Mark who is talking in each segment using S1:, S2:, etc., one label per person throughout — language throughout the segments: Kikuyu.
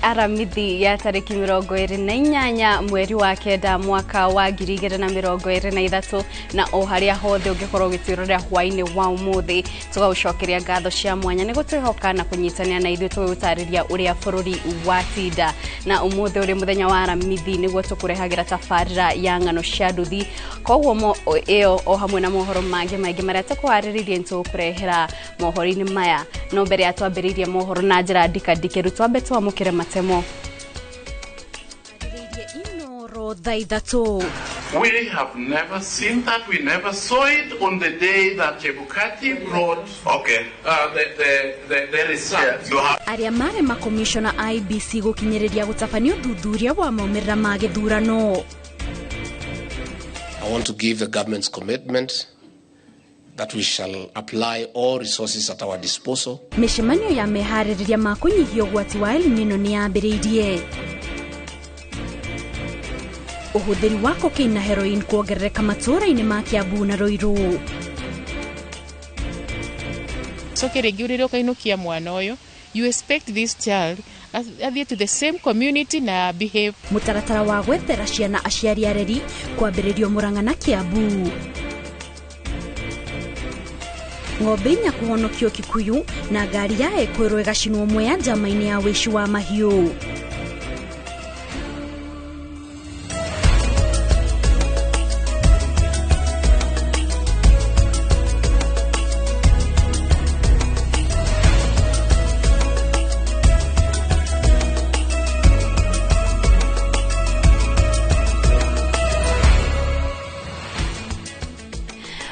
S1: Aramithi ya tarĩki 28 mweri wa 9 mwaka wa 2023 na o harĩa hothe ũngĩkorwo ũgĩtwĩrorera hwaĩ-inĩ wa ũmũthĩ, tũgagũcokeria ngatho cia mwanya nĩ gũtwĩhoka na kũnyitanĩra na ithuĩ tũgĩgũtarĩria ũrĩa bũrũri watinda. Na ũmũthĩ ũrĩ mũthenya wa Aramithi nĩguo tũkũrehagĩra tabarĩra ya ng'ano cia nduthi, koguo ĩyo o hamwe na mohoro mangĩ maingĩ marĩa tũkũharĩrĩirie nĩtũgũkũrehera mohoro-inĩ maya. No mbere ya twambĩrĩirie mohoro na njĩra ndikandikĩru, twambe twamũkĩre matemo. Inoro thaa 3.
S2: We have never seen that. We never saw it on the day that Chebukati brought the result.
S3: Yeah, you have
S1: Arĩa marĩ makomishona IEBC gũkinyĩrĩria gũtabania ũthuthuria wa maumĩrĩra ma gĩthurano.
S4: I want to give the government's commitment that we shall apply all resources at our disposal.
S1: Mĩcemanio ya meharĩrĩria ma kũnyihia ũgwati wa El Nino nĩ yambĩrĩirie. Ũhũthĩri wa cocaine na heroin kuongerereka matũũra-inĩ ma Kiambu na Ruiru.
S5: Coke rĩngĩ ũrĩrĩ ũkainũkia mwana ũyũ, you expect this child athiĩ to the same community na behave.
S1: Mũtaratara wa gwethera ciana aciari areri kwambĩrĩrio Murang'a na Kiambu. Ng'ombe 4 kũhonokio Kikuyu na ngari ya ekwĩrwo ĩgacinwo Mwea njama-inĩ ya wĩici wa mahiũ.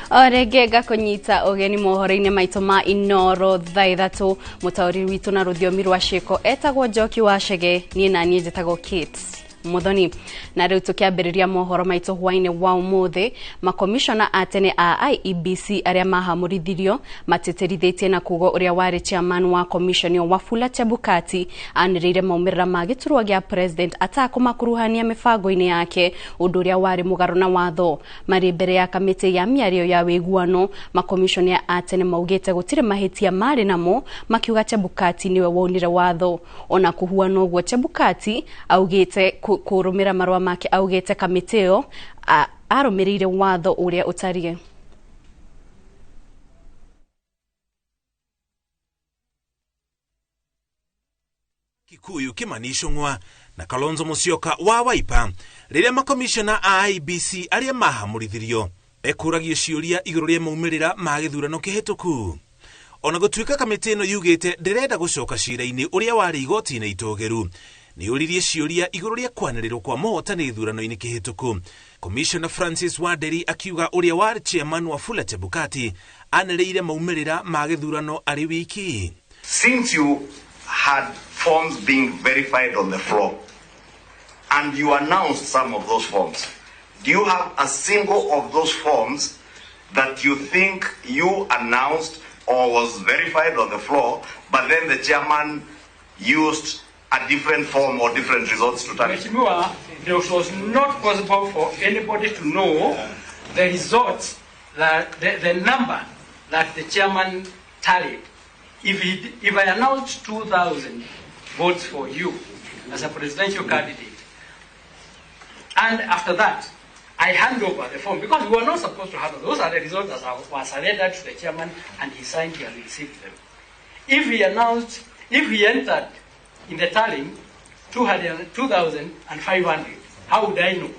S1: O rĩngĩ ngakũnyita ũgeni mohoro-inĩ maitũ ma Inoro thaa 3. Mũtaũri witũ na rũthiomi rwa ciĩko etagwo Njoki wa Chege, niĩ na niĩ njĩtagwo Kate Muthoni. Na rĩu tũkĩambĩrĩria mohoro maitũ hwaĩ-inĩ wa ũmũthĩ, makomishona a tene a IEBC arĩa mahamũrithirio matĩtĩrithĩtie na kuga ũrĩa warĩ chairman wa commission ĩyo Wafula Chebukati anĩrĩire maumĩrĩra ma gĩturwa gĩa president atakũmakuruhania mĩbango-inĩ yake, ũndũ ũrĩa warĩ mũgarũ na watho. Marĩ mbere ya kamĩtĩ ya mĩario ya wĩiguano, makomishona a tene maugĩte gũtirĩ mahĩtia marĩ namo, makiuga Chebukati nĩwe waunire watho. Ona kũhuana ũguo, Chebukati augĩte kũrũmĩra marũa make, augĩte kamĩtĩ ĩyo arũmĩrĩire watho ũrĩa ũtariĩ.
S6: Kikuyu Kimani Ichung'wa na Kalonzo Musyoka wa Wiper rĩrĩa makomishona a IEBC arĩa mahamũrithirio ekũragio ciũria igũrũ rĩa maumĩrĩra ma gĩthurano kĩhĩtũku. Ona gũtuĩka kamĩtĩ ĩno yugĩte ndĩrenda gũcoka cira-inĩ ũrĩa warĩ igoti-inĩ itũgĩru, nĩyũririe ciũria igũrũ rĩa kwanĩrĩrwo kwa mũhotani gĩthurano-inĩ kĩhĩtũku. Commissioner Francis Wanderi akiuga ũrĩa warĩ chairman Wafula Chebukati anĩrĩire maumĩrĩra ma gĩthurano arĩ wiki.
S3: Since you had forms being verified on the floor and you announced some of those forms, do you have a single of those forms that you think you announced or was verified on the floor, but then the chairman used a different form or different results to tally?
S7: Mheshimiwa, it was not possible for anybody to know the results, that the number that the chairman tallied. If I announced 2,000 votes for you as a presidential candidate, and after that I hand over the form, because we were not supposed to hand over. Those are the results that were surrendered to the chairman, and he signed and received them. If he announced, if he entered in the tallying 2,500, how would I know?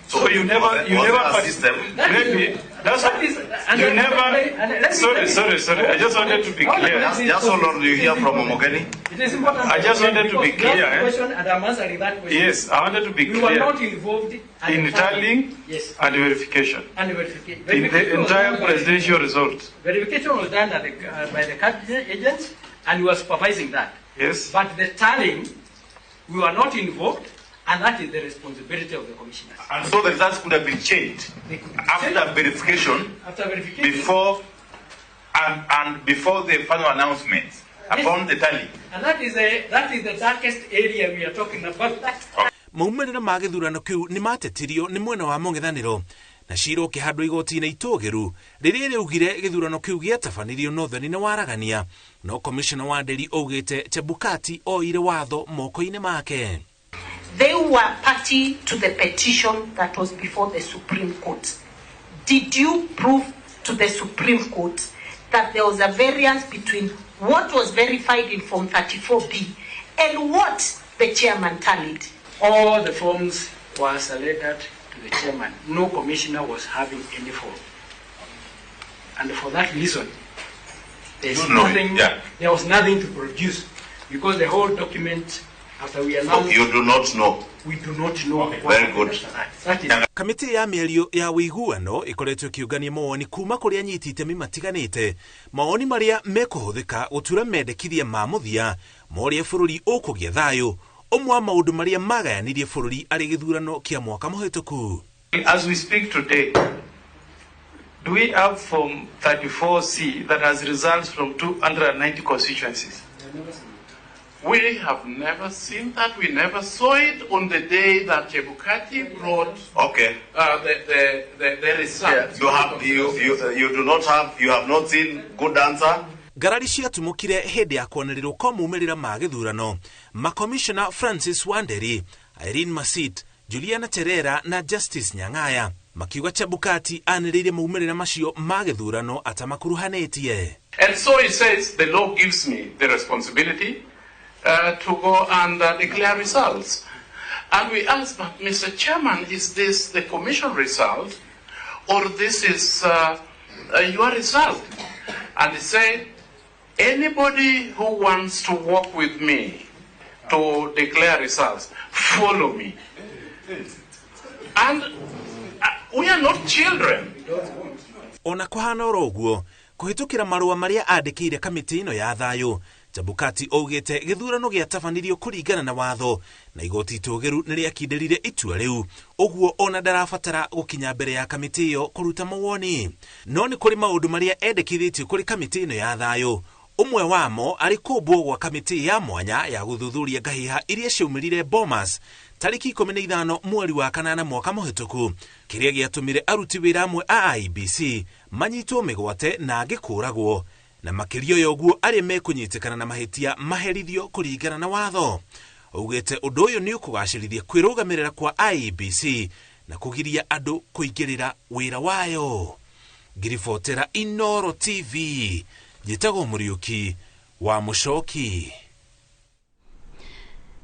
S3: So
S8: you never, you
S3: was
S8: never
S3: there a system?
S8: Maybe that's
S7: That is, and
S8: you
S7: then,
S8: never.
S7: and let me,
S8: Sorry,
S7: let me,
S8: sorry, sorry. I just wanted to be clear.
S3: Just hold on. You hear from Omogeni?
S7: It is important.
S8: I just wanted to be
S7: because you asked
S8: clear,
S7: the
S8: eh?
S7: question and I'm answering that question.
S8: Yes, I wanted to be
S7: We were
S8: clear.
S7: not involved
S8: in tallying
S7: Yes.
S8: and verification.
S7: And verification.
S8: In the entire presidential result.
S7: Verification was done at by the candidate agents, and we were supervising that.
S8: Yes.
S7: But the tallying, we were not involved, and that is the responsibility of the commissioners.
S3: And so the results could have been changed
S7: They could be
S3: after
S7: changed.
S3: verification,
S7: After verification.
S3: before and before the final announcement upon the tally.
S7: And that is the darkest area we are talking about.
S6: Maumĩrĩra ma gĩthurano kĩu nĩ matetirio nĩ mwena wa mũng'ethanĩro Na cira ũkĩhandwo igoti-inĩ itũgĩru rĩrĩa rĩaugire gĩthurano kĩu gĩatabanirio na ũtheri na waragania. No Commissioner Wanderi augĩte Chebukati oire watho moko-inĩ make.
S9: They were party to the petition that was before the Supreme Court. Did you prove to the Supreme Court that there was a variance between what was verified in Form 34B and what the chairman tallied?
S7: All the forms were surrendered to the chairman. No commissioner was having any form. And for that reason, there was nothing to produce, because the whole document, after we announced...
S3: You do not know.
S7: We do not know.
S3: Okay. Very good.
S6: Kamĩtĩ ya mĩario ya ũiguano ĩkoretwo ĩkĩũngania mawoni kuma kũrĩ anyiti itemi matiganĩte, mawoni marĩa mekũhũthĩka gũtura mendekithia ma mũthia ma ũrĩa bũrũri ũkũgĩa thayũ, ũmwe wa maũndũ marĩa magayanirie bũrũri arĩ gĩthurano kĩa mwaka mũhĩtũku.
S8: As we speak today, do we have Form 34C that has results from 290 constituencies?
S2: We have never seen that. We never saw it on the day that Chebukati brought the results.
S3: Yeah. You do not have, you have not seen good answer.
S6: Ngarari ciatumũkire hĩndĩ ya kwanĩrĩrwo kwa maumĩrĩra ma gĩthurano. Makomishona Francis Wanderi, Irene Masit, Juliana Cherera na Justice Nyang'aya makiuga Chebukati anĩrĩire maumĩrĩra macio ma gĩthurano atamakuruhanĩtie.
S2: And so he says the law gives me the responsibility to go and declare results. And we asked, but Mr. Chairman, is this the commission result or this is your result? And he said, anybody who wants to work with me to declare results, follow me. And we are not children.
S6: Ona kuhana oro ũguo, kũhĩtũkĩra marũa marĩa andĩkĩire kamĩtĩ ĩno ya thayũ, Chebukati augĩte gĩthurano gĩatabanirio kũringana na watho na igoti itũgĩru nĩrĩakindĩrire itua rĩu, ũguo ona ndarabatara gũkinya mbere ya kamĩtĩ ĩyo kũruta mawoni. No nĩ kũrĩ maũndũ marĩa endekithĩtio kũrĩ kamĩtĩ ĩno ya thayũ, ũmwe wamo arĩ kũmbwo gwa kamĩtĩ ya mwanya ya gũthuthuria ngahĩha iria ciaumĩrire Bomas tarĩki 15 mweri wa kanana mwaka mũhĩtũku, kĩrĩa gĩatũmire aruti wĩra amwe a IEBC manyitwo mĩgwate na angĩ kũũragwo, na makĩria ya ũguo arĩa mekũnyitĩkana na mahĩtia maherithio kũringana na watho. Augĩte ũndũ ũyũ nĩ ũkũgacĩrithia kwĩrũgamĩrĩra kwa IEBC na kũgiria andũ kũingĩrĩra wĩra wayo. Ngiribotera Inooro TV, njĩtagwo Mũriũki wa Mũcoki.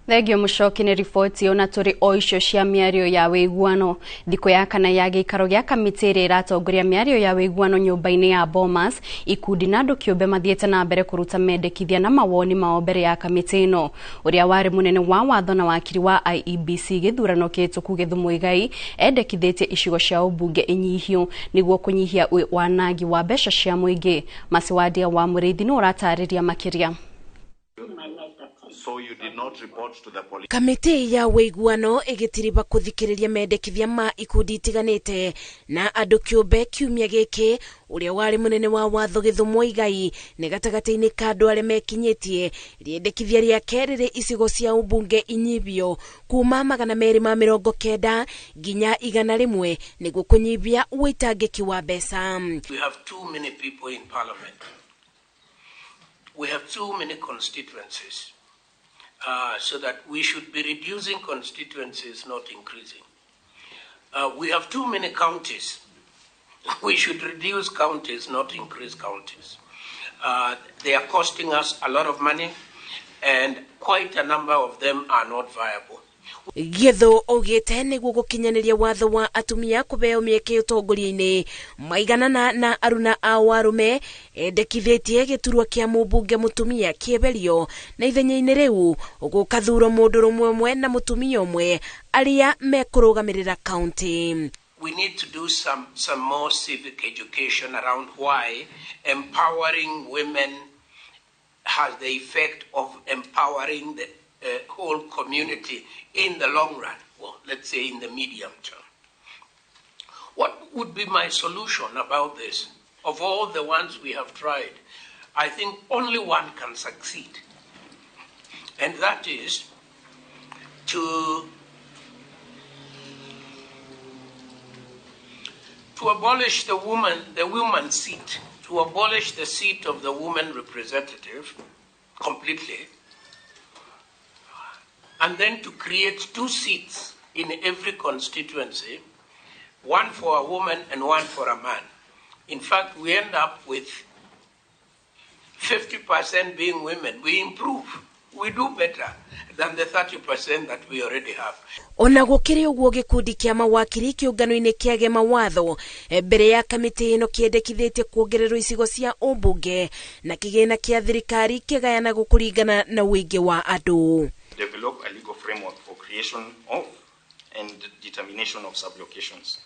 S1: Thengio Mũcoki nĩ riboti ona tũrĩ o icio cia mĩario ya wĩiguano. Thikũ ya kana ya gĩikaro gĩa kamĩtĩ ĩrĩa ĩratongoria mĩario ya wĩiguano nyũmba-inĩ ya Bomas, ikundi na andũ kĩũmbe mathiĩte na mbere kũruta mendekithia na mawoni mao mbere ya kamĩtĩ ĩno. Ũrĩa warĩ mũnene wa watho na wakiri wa IEBC gĩthurano kĩhĩtũku Githu Muigai endekithĩtie icigo cia ũmbunge inyihio nĩguo kũnyihia wanangi wa mbeca cia mũingĩ. Masiwadia wa Mũrĩithi nĩ ũratarĩria makĩria.
S3: So you did not report to the police.
S10: Kamĩtĩ ya wĩiguano ĩgĩtiriba kũthikĩrĩria mendekithia ma ikundi itiganĩte na andũ kĩũmbe kiumia gĩkĩ, ũrĩa warĩ mũnene wa watho Githu Muigai nĩ gatagatĩ-inĩ ka andũ arĩa mekinyĩtie rĩendekithia rĩake rĩrĩ icigo cia ũmbunge inyibio kuma 290 nginya 100 nĩguo kũnyibia ũitangĩki wa mbeca.
S4: We have too many people in parliament. We have too many constituencies. So that we should be reducing constituencies, not increasing. We have too many counties. We should reduce counties, not increase counties. They are costing us a lot of money, and quite a number of them are not viable.
S10: Githu augĩte nĩguo gũkinyanĩria watho wa atumia kũheo mĩeke ũtongoria-inĩ maiganana na aruna a warume, endekithĩtie gĩturwa kĩa mũmbunge mũtumia kĩeberio na ithenya-inĩ rĩu gũkathurwo mũndũrũme ũmwe na mũtumia ũmwe arĩa mekũrũgamĩrĩra kaunti.
S4: We need to do some more civic education around why empowering women has the effect of empowering the whole community in the long run, well, let's say in the medium term. What would be my solution about this? Of all the ones we have tried, I think only one can succeed, and that is to To abolish the woman seat, to abolish the seat of the woman representative completely, and then to create 2 seats in every constituency, one for a woman and one for a man. In fact, we end up with 50% being women. We improve. We do better than the 30% that we already have.
S10: Ona gũkĩrĩ ũguo gĩkundi kĩa mawakiri kĩũngano-inĩ kĩa Gema Watho mbere ya kamĩtĩ ĩno kĩendekithĩtie kuongererwo icigo cia ũmbunge na kĩgĩna kĩa thirikari kĩgayanagwo kũringana na ũingĩ wa andũ.
S11: Develop a legal framework for creation of and determination of sublocations.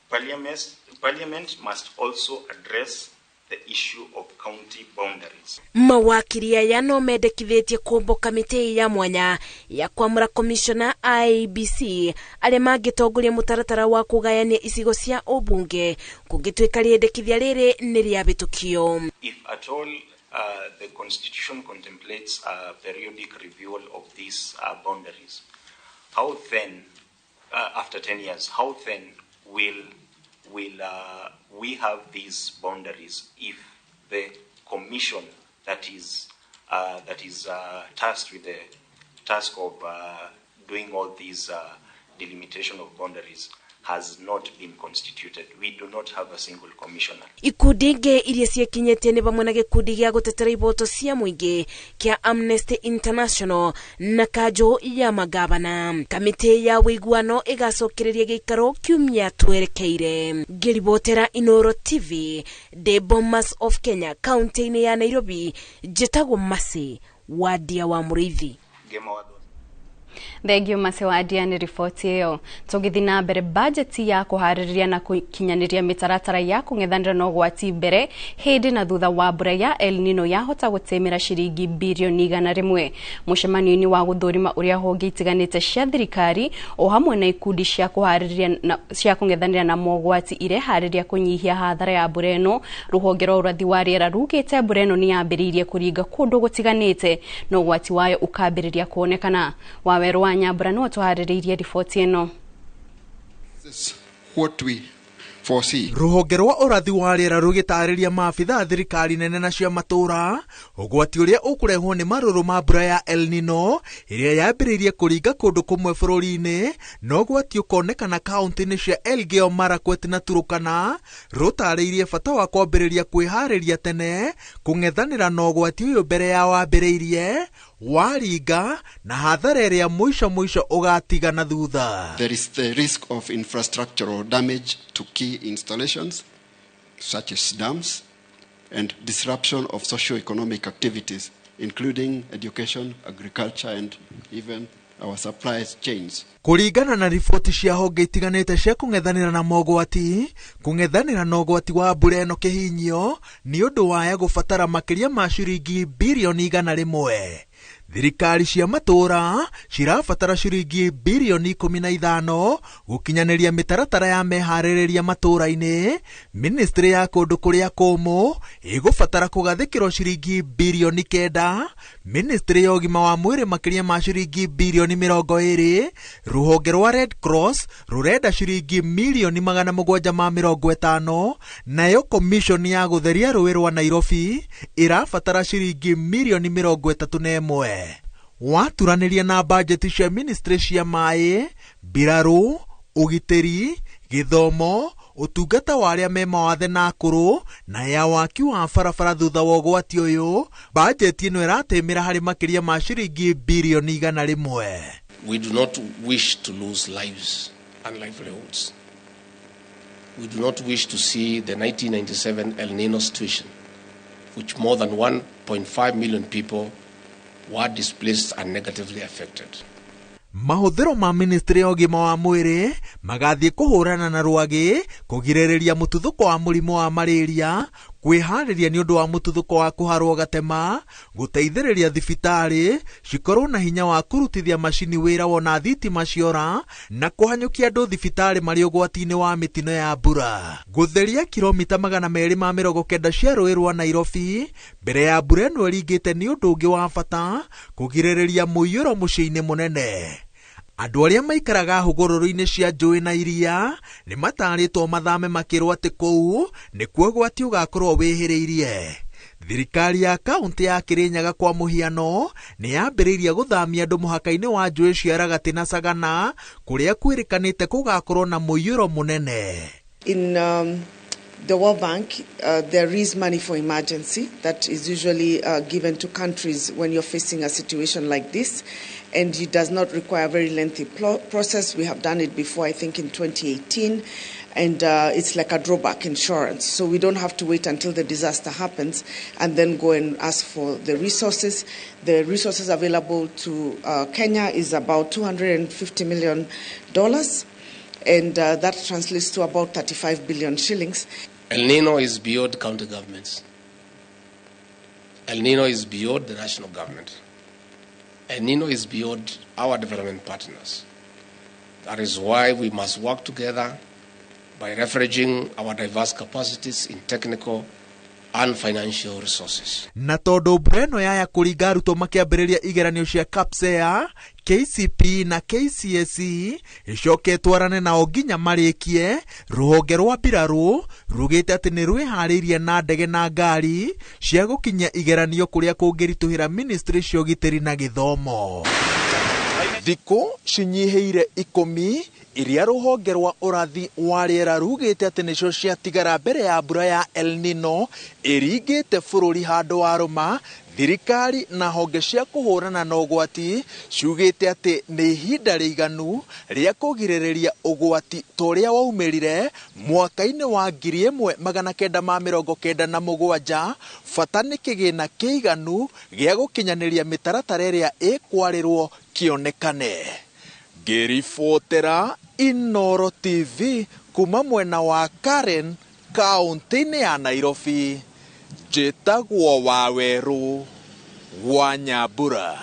S11: Parliament must also address the issue of county boundaries.
S10: Mawakiri aya no mendekithĩtie kũmbwo kamĩtĩ ya mwanya ya kwamũra komishona IEBC arĩa mangĩtongoria mũtaratara wa kũgayania icigo cia ũmbunge kũngĩtuĩka rĩendekithia rĩrĩ nĩ rĩahĩtũkio.
S11: If at all the constitution contemplates a periodic review of these boundaries, how then, after 10 years, how then will we have these boundaries if the commission that is tasked with the task of doing all these delimitation of boundaries has not been constituted? We do not have a single commissioner.
S10: Ikundi ingĩ iria ciĩkinyĩtie nĩ vamwe na gĩkundi gĩa gũtetera ihoto cia mũingĩ kĩa Amnesty International na kanjũ ya magavana. Kamĩtĩ ya ũiguano ĩgacokereria gĩikaro kiumia twerekeire. Ngĩribotera Inooro TV ndĩ Bomas of Kenya, kaunti-inĩ ya Nairobi, njĩtagwo Mercy Wandia wa Mũrĩithi.
S1: Thengio Mercy Wandia nĩ riboti ĩyo. Tũgĩthiĩ na mbere, bajeti ya kũharĩrĩria na gũkinyanĩria mĩtaratara ya kũng'ethanĩra na ũgwati mbere hĩndĩ na thutha wa mbura ya El Nino yahota gũtĩmĩra ciringi birioni 100. Mũcemanio-inĩ wa gũthũrima ũrĩa honge itiganĩte cia thirikari o hamwe na ikundi cia kũharĩrĩria na cia kũng'ethanĩra na mogwati ireharĩria kũnyihia hathara ya mbura ĩno, rũhonge rwa ũrathi wa rĩera rugĩte mbura ĩno nĩ yambĩrĩirie kũringa kũndũ gũtiganĩte na ũgwati wayo ũkambĩrĩria kuonekana. Waweru wa Nyambura no tũharĩrĩirie riboti ĩno.
S12: What we foresee.
S13: Rũhonge rwa ũrathi wa rĩera rũgĩtarĩria maabitha thirikari nene na cia matũũra ũgwati ũrĩa ũkũrehwo nĩ marũrũ ma mbura ya El Nino ĩrĩa yambĩrĩirie kũringa kũndũ kũmwe bũrũri-inĩ na ũgwati ũkonekana kaunti-inĩ cia Elgeyo Marakwet na Turkana. Rũtarĩirie bata wa kwambĩrĩria kwĩharĩria tene kũng'ethanĩra na ũgwati ũyũ mbere ya wambĩrĩirie waringa na hathara ĩrĩa mũico mũico ũgatiga na thutha.
S12: There is the risk of infrastructural damage to key installations such as dams and disruption of socio-economic activities including education, agriculture and even our supply chains.
S13: Kũringana na riboti cia honge itiganĩte cia kũng'ethanĩra na mogwati, kũng'ethanĩra na ũgwati wa mbura ĩno kĩhinyio nĩ ũndũ waya gũbatara makĩria ma ciringi birioni 100. Thirikari cia matũũra cirabatara ciringi birioni 15 gũkinyanĩria mĩtaratara ya meharĩrĩria matũũra-inĩ. Ministry ya kũndũ kũrĩa kũmũ ĩgũbatara kũgathĩkĩrwo ciringi birioni 9, Ministry ya ũgima wa mwĩrĩ makĩria ma ciringi birioni 20, rũhonge rwa Red Cross rũrenda ciringi mirioni 750, nayo commission ya gũtheria rũĩ rwa Nairobi ĩrabatara ciringi mirioni 31. Waturanĩria na bajeti cia ministry cia maĩ, mbirarũ, ũgitĩri, gĩthomo, ũtungata wa arĩa me mawathe na akũrũ na ya waki wa barabara thutha wa ũgwati ũyũ, bajeti ĩno ĩratĩmĩra harĩ makĩria ma ciringi birioni 100.
S14: We do not wish to lose lives and livelihoods. We do not wish to see the 1997 El Nino situation, which more than 1.5 million people were displaced and negatively affected.
S13: Mahũthĩro ma ministry ya ũgima wa mwĩrĩ magathiĩ kũhũrana na rwagĩ, kũgirĩrĩria mũtuthũko wa mũrimũ wa malaria, kwĩharĩria nĩ ũndũ wa mũtuthũko wa kũharwo gatema, gũteithĩrĩria thibitarĩ cikorwo na hinya wa kũrutithia macini wĩra wona thitima ciora, na kũhanyũkia andũ thibitarĩ marĩ ũgwati-inĩ wa mĩtino ya mbura. Gũtheria kilomita 290 cia rũĩ rwa Nairobi mbere ya mbura ĩno ĩringĩte nĩ ũndũ ũngĩ wa bata kũgirĩrĩria mũiyũro mũciĩ-inĩ mũnene. Andũ arĩa maikaraga hũgũrũrũ-inĩ cia njũĩ na iria nĩ matarĩtwo mathame makĩrwo atĩ kũu nĩkuo ũgwati ũgakorwo wĩhĩrĩirie. Thirikari ya kaunti ya Kirinyaga kwa mũhiano nĩ yambĩrĩirie gũthamia andũ mũhaka-inĩ wa njũĩ cia Ragati na Sagana kũrĩa kwĩrĩkanĩte gũgakorwo na mũiyũro mũnene.
S15: In the World Bank, there is money for emergency that is usually given to countries when you're facing a situation like this, and it does not require a very lengthy process. We have done it before, I think in 2018, and it's like a drawback insurance. So we don't have to wait until the disaster happens and then go and ask for the resources. The resources available to Kenya is about $250 million. And that translates to about 35 billion shillings.
S14: El Nino is beyond county governments. El Nino is beyond the national government. El Nino is beyond our development partners. That is why we must work together by leveraging our diverse capacities in technical and financial resources.
S13: Na tondu mbura ĩno yaya kũringa arutwo makĩambĩrĩria igeranio cia KPSEA, KCPE na KCSE icoke twarane nao nginya marĩkie, rũhonge rwa mbirarũ rugĩte atĩ nĩ rwĩharĩirie na ndege na ngari cia gũkinyia igeranio kũrĩa kũngĩritũhĩra ministry cia ũgitĩri na gĩthomo. Thikũ cinyihĩire 10 iria rũhonge rwa ũrathi wa rĩera rugĩte atĩ nĩcio ciatigara mbere ya mbura ya El Nino ĩringĩte bũrũri handũ warũma. Thirikari na honge cia kũhũrana na ũgwati ciugĩte atĩ nĩ ihinda rĩiganu rĩa kũgirĩrĩria ũgwati ta ũrĩa waumĩrire mwaka-inĩ wa 1997. Bata nĩ kĩgĩna kĩiganu gĩa gũkinyanĩria mĩtaratara ĩrĩa ĩkwarĩrwo kĩonekane. Ngĩribotera Inooro TV kuma mwena wa Karen, kaunti-inĩ ya Nairobi, njĩtagwo Wawerũ wa Nyambura.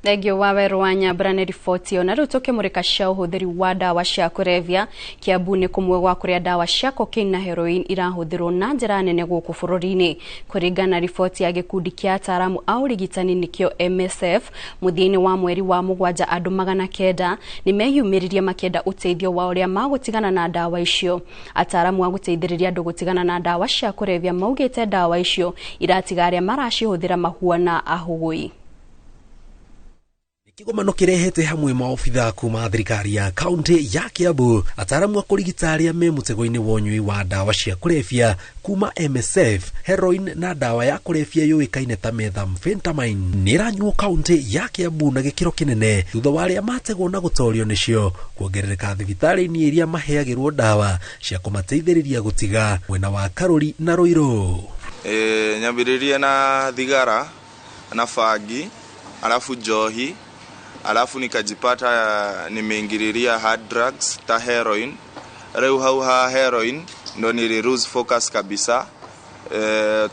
S1: Thengio Wawerũ wa Nyambura nĩ riboti ĩyo. Na rĩu tũkĩmũrĩka cia ũhũthĩri wa ndawa cia kũrebia, Kiambu nĩ kũmwe gwa kũrĩa ndawa cia cocaine na heroin irahũthĩrwo na njĩra nene gũkũ bũrũri-inĩ. Kũringana na riboti ya gĩkundi kĩa ataaramu a ũrigitani nĩkĩo MSF, mũthia-inĩ wa mweri wa 7 andũ 900 nĩ meyumĩririe makĩenda ũteithio wa ũrĩa magũtigana na ndawa icio. Ataaramu a gũteithĩrĩria andũ gũtigana na ndawa cia kũrebia maugĩte ndawa icio iratiga arĩa maracihũthĩra mahuana ahũgũi.
S16: Kigomano kirehete hamwe maobitha kuma thirikari ya kaunti ya Kiambu, ataaramu a kũrigita arĩa me mũtego-inĩ wa ũnyui wa ndawa cia kũrebia kuma MSF, heroin na ndawa ya kũrebia yũĩkaine ta methamphetamine nĩ ĩranyuo kaunti ya Kiambu na gĩkĩro kĩnene thutha wa arĩa mategwo na gũtorio nĩcio kuongerereka thibitarĩ-inĩ iria maheagĩrwo ndawa cia kũmateithĩrĩria gũtiga mwena wa Karuri na Ruiru.
S17: Nyambĩrĩrie na thigara na bangi alafu njohi alafu nikajipata nimeingililia hard drugs ta heroin. Rĩu hau ha heroin ndo nili lose focus kabisa.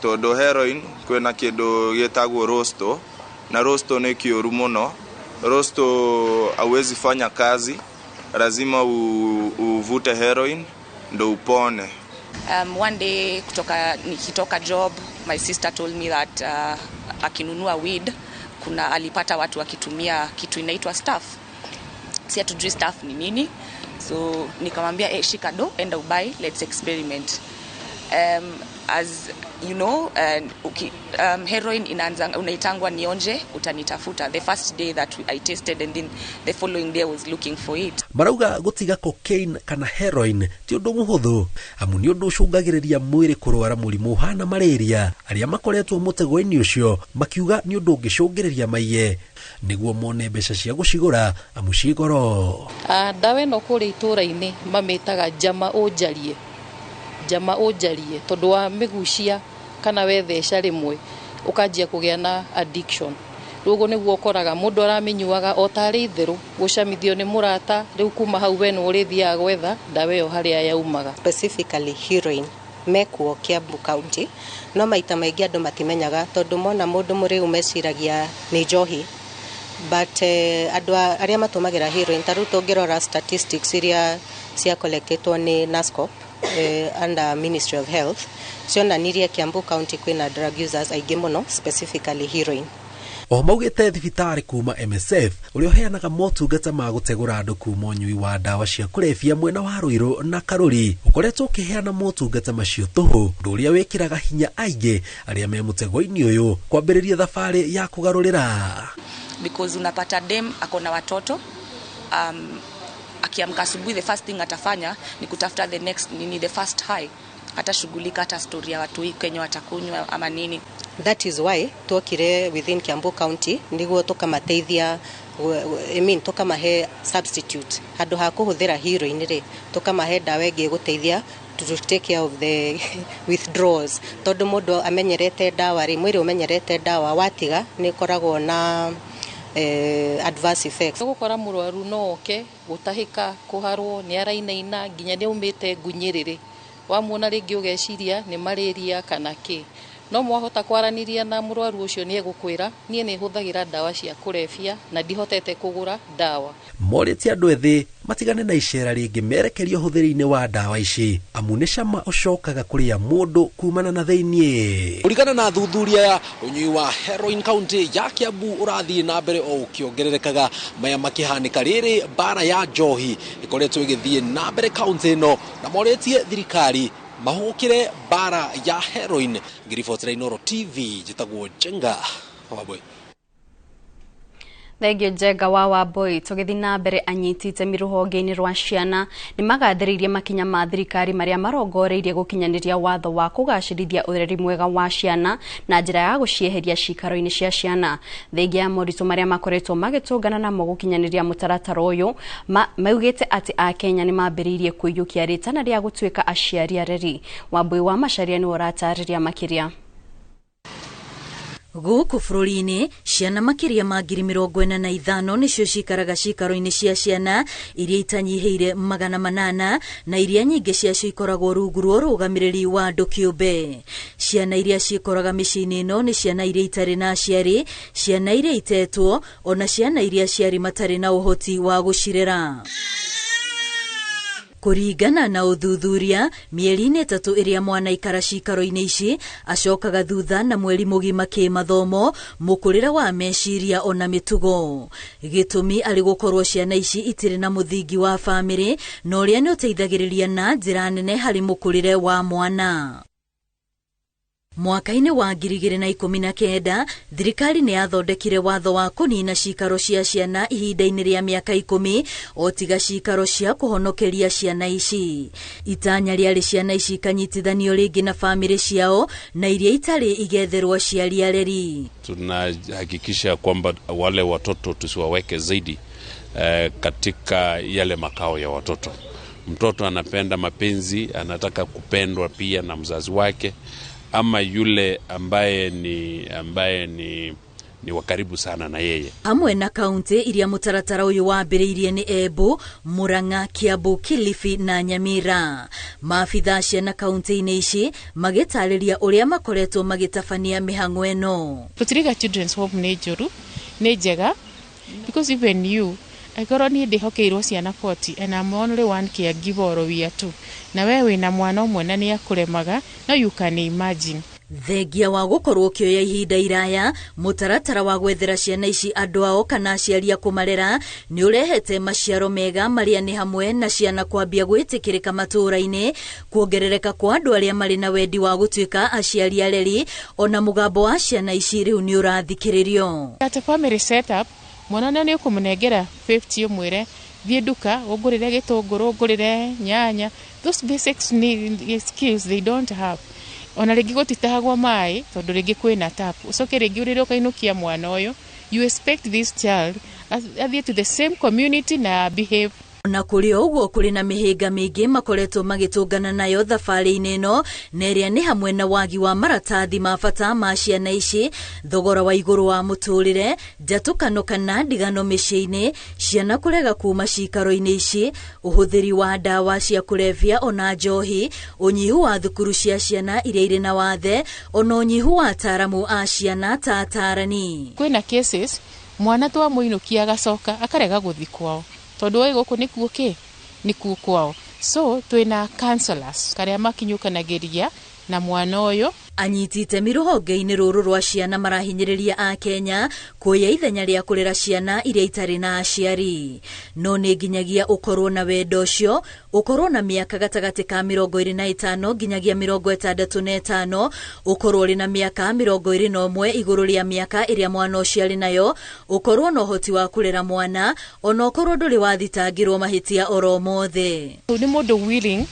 S17: Tondu heroin kwĩna kĩndũ gĩtagwo rosto, na rosto nĩ kĩũru mũno. Rosto hauwezi fanya kazi, lazima uvute heroin ndo upone.
S18: One day kutoka nikitoka job, my sister told me that akinunua weed kuna alipata watu wakitumia kitu inaitwa staff. Si hatujui staff ni nini. So nikamwambia shika do, enda ubuy, let's experiment. As you know, heroin inaanza unaitangwa nionje utanitafuta. The first day that I tasted and then the following day I was looking for it.
S16: Marauga gutiga cocaine kana heroin ti undu muhuthu amu ni undu ucungagiriria mwiri kurwara murimu uhana malaria. Aria makoretwo mutego-ini ucio makiuga ni undu ungicungiriria maiye niguo mone mbeca cia gucigura amu ci goro.
S19: Ndawa ĩno kũrĩa itũra-inĩ mamĩtaga njama ũnjarie, njama ũnjarie tondu wa mĩgucia kana wetheca rĩmwe ũkanjia kũgĩa na addiction. Rĩu ũguo nĩguo ũkoraga mũndũ aramĩnyuaga o tarĩ itherũ gũcamithio nĩ mũrata, rĩu kuma hau we nĩ ũrĩthiaga gwetha ndawa ĩyo harĩa yaumaga.
S20: Specifically heroin mekuo Kiambu County, no maita maingĩ andũ matimenyaga tondu mona mũndũ mũrĩu meciragia nĩ njohi. But andũ arĩa matũmagĩra heroin ta rĩu tũngĩrora statistics iria cia collectetwo nĩ NASCOP under Ministry of Health cionanirie Kiambu County kwĩna drug users aingĩ mũno, specifically heroin.
S16: Oho maugĩte thibitarĩ kuma MSF ũrĩa ũheanaga motungata ma gũtegũra andũ kuma ũnyui wa ndawa cia kũrebia mwena wa Ruiru na Karuri ũkoretwo ũkĩheana motungata macio tũhũ, ũndũ ũrĩa wĩkĩraga hinya aingĩ arĩa me mũtego-inĩ ũyũ kwambĩrĩria thabarĩ ya kũgarũrĩra.
S18: Because unapata dem ako na watoto, akiamka asubuhi, the first thing atafanya ni kutafuta the next nini, the first high. Hatashughulika hata story ya watu hii Kenya watakunywa ama nini.
S20: That is why twokire within Kiambu County niguo tukamateithia, I mean, tukamahe substitute handu ha kuhuthira heroin ri, tukamahe ndawa ĩngĩ ĩgũteithia to take care of the withdrawals, tondu mundu amenyerete ndawa ri, mwĩrĩ ũmenyerete ndawa, watiga nĩ ĩkoragwo na adverse effects.
S19: Gukora mũrwaru no oke gũtahĩka, kũharwo, nĩ arainaina nginya nĩ aumĩte ngunyĩrĩrĩ, wamuona rĩngĩ ũgeciria nĩ malaria kana kĩ, no mwahota kwaranĩria na mũrwaru ũcio nĩ egũkwĩra niĩ nĩ hũthagĩra ndawa cia kũrebia na ndihotete kũgũra ndawa.
S16: Morĩtie andũ ethĩ matigane na icera rĩngĩ merekerio ũhũthĩri-inĩ wa ndawa ici, amu nĩ cama ũcokaga kũrĩa mũndũ kumana na thĩiniĩ. Kũringana na athuthuria aya, ũnyui wa heroin kaunti ya Kiambu ũrathiĩ na mbere o ũkĩongererekaga, maya makĩhanĩka rĩrĩ mbara ya njohi ĩkoretwo ĩgĩthiĩ na mbere kaunti ĩno, na morĩtie thirikari mahũkĩre mbara ya heroin. Ngĩribotera Inooro TV, njĩtagwo Njenga Wambui.
S1: Thengio Njenga wa Wambui. Tũgĩthiĩ na mbere, anyiti itemi rũhonge-inĩ rwa ciana nĩ magathĩrĩirie makinya ma thirikari marĩa marongoreirie gũkinyanĩria watho wa kũgacĩrithia ũreri mwega wa ciana na njĩra ya gũcieheria cikaro-inĩ cia ciana. Thengia ya moritũ marĩa makoretwo magĩtũngana namo gũkinyanĩria mũtaratara ũyũ, maugĩte atĩ Akenya nĩ mambĩrĩirie kũiyũkia rĩtana rĩa gũtuĩka aciari areri. Wambui wa Macharia nĩwe ũratarĩria makĩria.
S21: Gũkũ bũrũri-inĩ ciana makĩria ma 45,000 nĩcio cikaraga cikaro-inĩ cia ciana iria itanyihĩire 800 na iria nyingĩ ciacio ikoragwo rungu rwa ũrũgamĩrĩri wa andũ kĩũmbe. Ciana iria cikoraga mĩciĩ-inĩ ĩno nĩ ciana iria itarĩ na aciari, ciana iria itetwo, ona ciana iria aciari matarĩ na ũhoti wa gũcirera. Kũringana na ũthuthuria, mĩeri-inĩ 3 ĩrĩa mwana aikara cikaro-inĩ ici acokaga thutha na mweri mũgima kĩmathomo, mũkũrĩre wa meciria ona mĩtugo. Gĩtũmi arĩ gũkorwo ciana ici itirĩ na mũthingi wa bamĩrĩ na ũrĩa nĩ ũteithagĩrĩria na njĩra nene harĩ mũkũrĩre wa mwana. Mwaka-inĩ wa 2019 thirikari nĩ yathondekire watho wa kũnina cikaro cia ciana ihinda-inĩ rĩa mĩaka 10 o tiga cikaro cia kũhonokeria ciana ici. Itanya rĩarĩ ciana ici ikanyitithanio rĩngĩ na bamĩrĩ ciao na iria itarĩ igetherwo aciari areri.
S2: Tunahakikisha kwamba wale watoto tusiwaweke zaidi katika yale makao ya watoto. Mtoto anapenda mapenzi, anataka kupendwa pia na mzazi wake ama yule ambaye ni wa karibu sana na yeye.
S21: Hamwe na kaunti iria mũtaratara ũyũ wambĩrĩirie nĩ Embu, Murang'a, Kiambu, Kilifi na Nyamira. Maabitha ciana kaunti-inĩ ici magĩtarĩria ũrĩa makoretwo magĩtabania mĩhang'o ĩno.
S5: Tũtiriga Children's Home nĩ njũru, nĩ njega, because even you angĩkorwo niĩ ndĩhokeirwo ciana 40 and I'm only one caregiver or we are two, na we wĩna mwana ũmwe na nĩ akũremaga, no you can imagine.
S21: Thengia wa gũkorwo ũkĩoya ihinda iraya, mũtaratara wa gwethera ciana ici andũ ao kana aciari a kũmarera nĩ ũrehete maciaro mega marĩa nĩ hamwe na ciana kwambia gwĩtĩkĩrĩka matũũra-inĩ, kuongerereka kwa andũ arĩa marĩ na wendi wa gũtuĩka aciari areri, ona mũgambo wa ciana ici rĩu nĩ ũrathikĩrĩrio.
S5: At a family setup, mwana nĩ ũkũmũnengera 50 ũmwĩre thiĩ nduka ũngũrĩre gĩtũngũrũ, ũngũrĩre nyanya, those basic skills they don't have. Ona rĩngĩ gũtitahagwo maĩ tondũ rĩngĩ kwĩna tap, ũcoke rĩngĩ ũrĩre ũkainũkia mwana ũyũ, you expect this child athiĩ to the same community na behave.
S21: Na kũrĩ o ũguo kũrĩ na mĩhĩnga mĩingĩ makoretwo magĩtũngana nayo thabarĩ-inĩ ĩno, na ĩrĩa nĩ hamwe na wagi wa maratathi ma bata ma ciana ici, thogora wa igũrũ wa mũtũrĩre, njatũkano kana ndigano mĩciĩ-inĩ, ciana kũrega kuma cikaro-inĩ ici, ũhũthĩri wa ndawa cia kũrebia ona njohi, ũnyihu wa thukuru cia ciana iria irĩ na wathe, ona ũnyihu wa ataaramu a ciana ta atarani.
S5: Kwĩna cases mwana twamũinũkia agacoka akarega gũthiĩ kwao tondũ oi gũkũ nĩkuo kĩ nĩkuo kwao, so twĩna counselors karĩa makinyũkanagĩria na mwana ũyũ.
S21: Anyiti itemi rũhonge-inĩ rũrũ rwa ciana marahinyĩrĩria Akenya kuoya ithenya rĩa kũrera ciana iria itarĩ na aciari. No nĩ nginyagia ũkorwo na wendo ũcio, ũkorwo na mĩaka gatagatĩ ka 25 nginyagia 65, ũkorwo ũrĩ na mĩaka 21 igũrũ rĩa mĩaka ĩrĩa mwana ũcio arĩ nayo, ũkorwo na ũhoti wa kũrera mwana, ona ũkorwo ndũrĩ wathitangĩrwo mahĩtia oro mothe.
S5: Nĩ mũndũ willing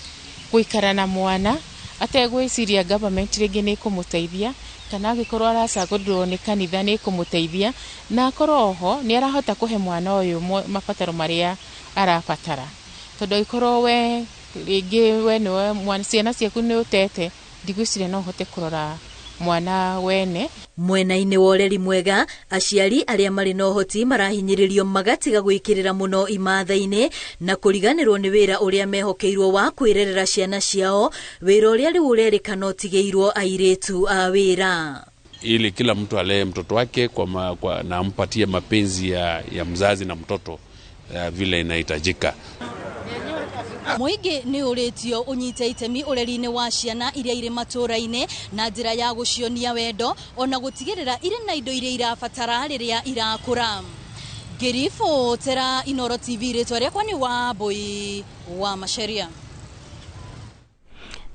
S5: gũikara na mwana ategwĩciria government rĩngĩ nĩ ĩkũmũteithia, kana angĩkorwo aracagũrirwo nĩ kanitha nĩ ĩkũmũteithia, na akorwo oho nĩ arahota kũhe mwana ũyũ mabataro marĩa arabatara. Tondũ angĩkorwo we rĩngĩ we nĩwe mwana, ciana ciaku nĩ ũtete, ndigwĩciria no ũhote kũrora mwana wene.
S21: Mwena-inĩ wa ũreri mwega, aciari arĩa marĩ na ũhoti marahinyĩrĩrio magatiga gwĩkĩrĩra mũno imatha-inĩ na kũriganĩrwo nĩ wĩra ũrĩa mehokeirwo wa kwĩrerera ciana ciao, wĩra ũrĩa rĩu ũrerĩkana ũtigĩirwo airĩtu a wĩra.
S9: Ili kila mtu alee mtoto wake kwa na ampatie mapenzi ya mzazi na mtoto vile inahitajika.
S21: Mũingĩ nĩ ũrĩtio ũnyite itemi ũreri-inĩ wa ciana iria irĩ matũũra-inĩ na njĩra ya gũcionia wendo ona gũtigĩrĩra irĩ na indo iria irabatara rĩrĩa irakũra. Ngĩribotera Inooro TV, rĩtwa rĩakwa nĩ Wambui wa Macharia.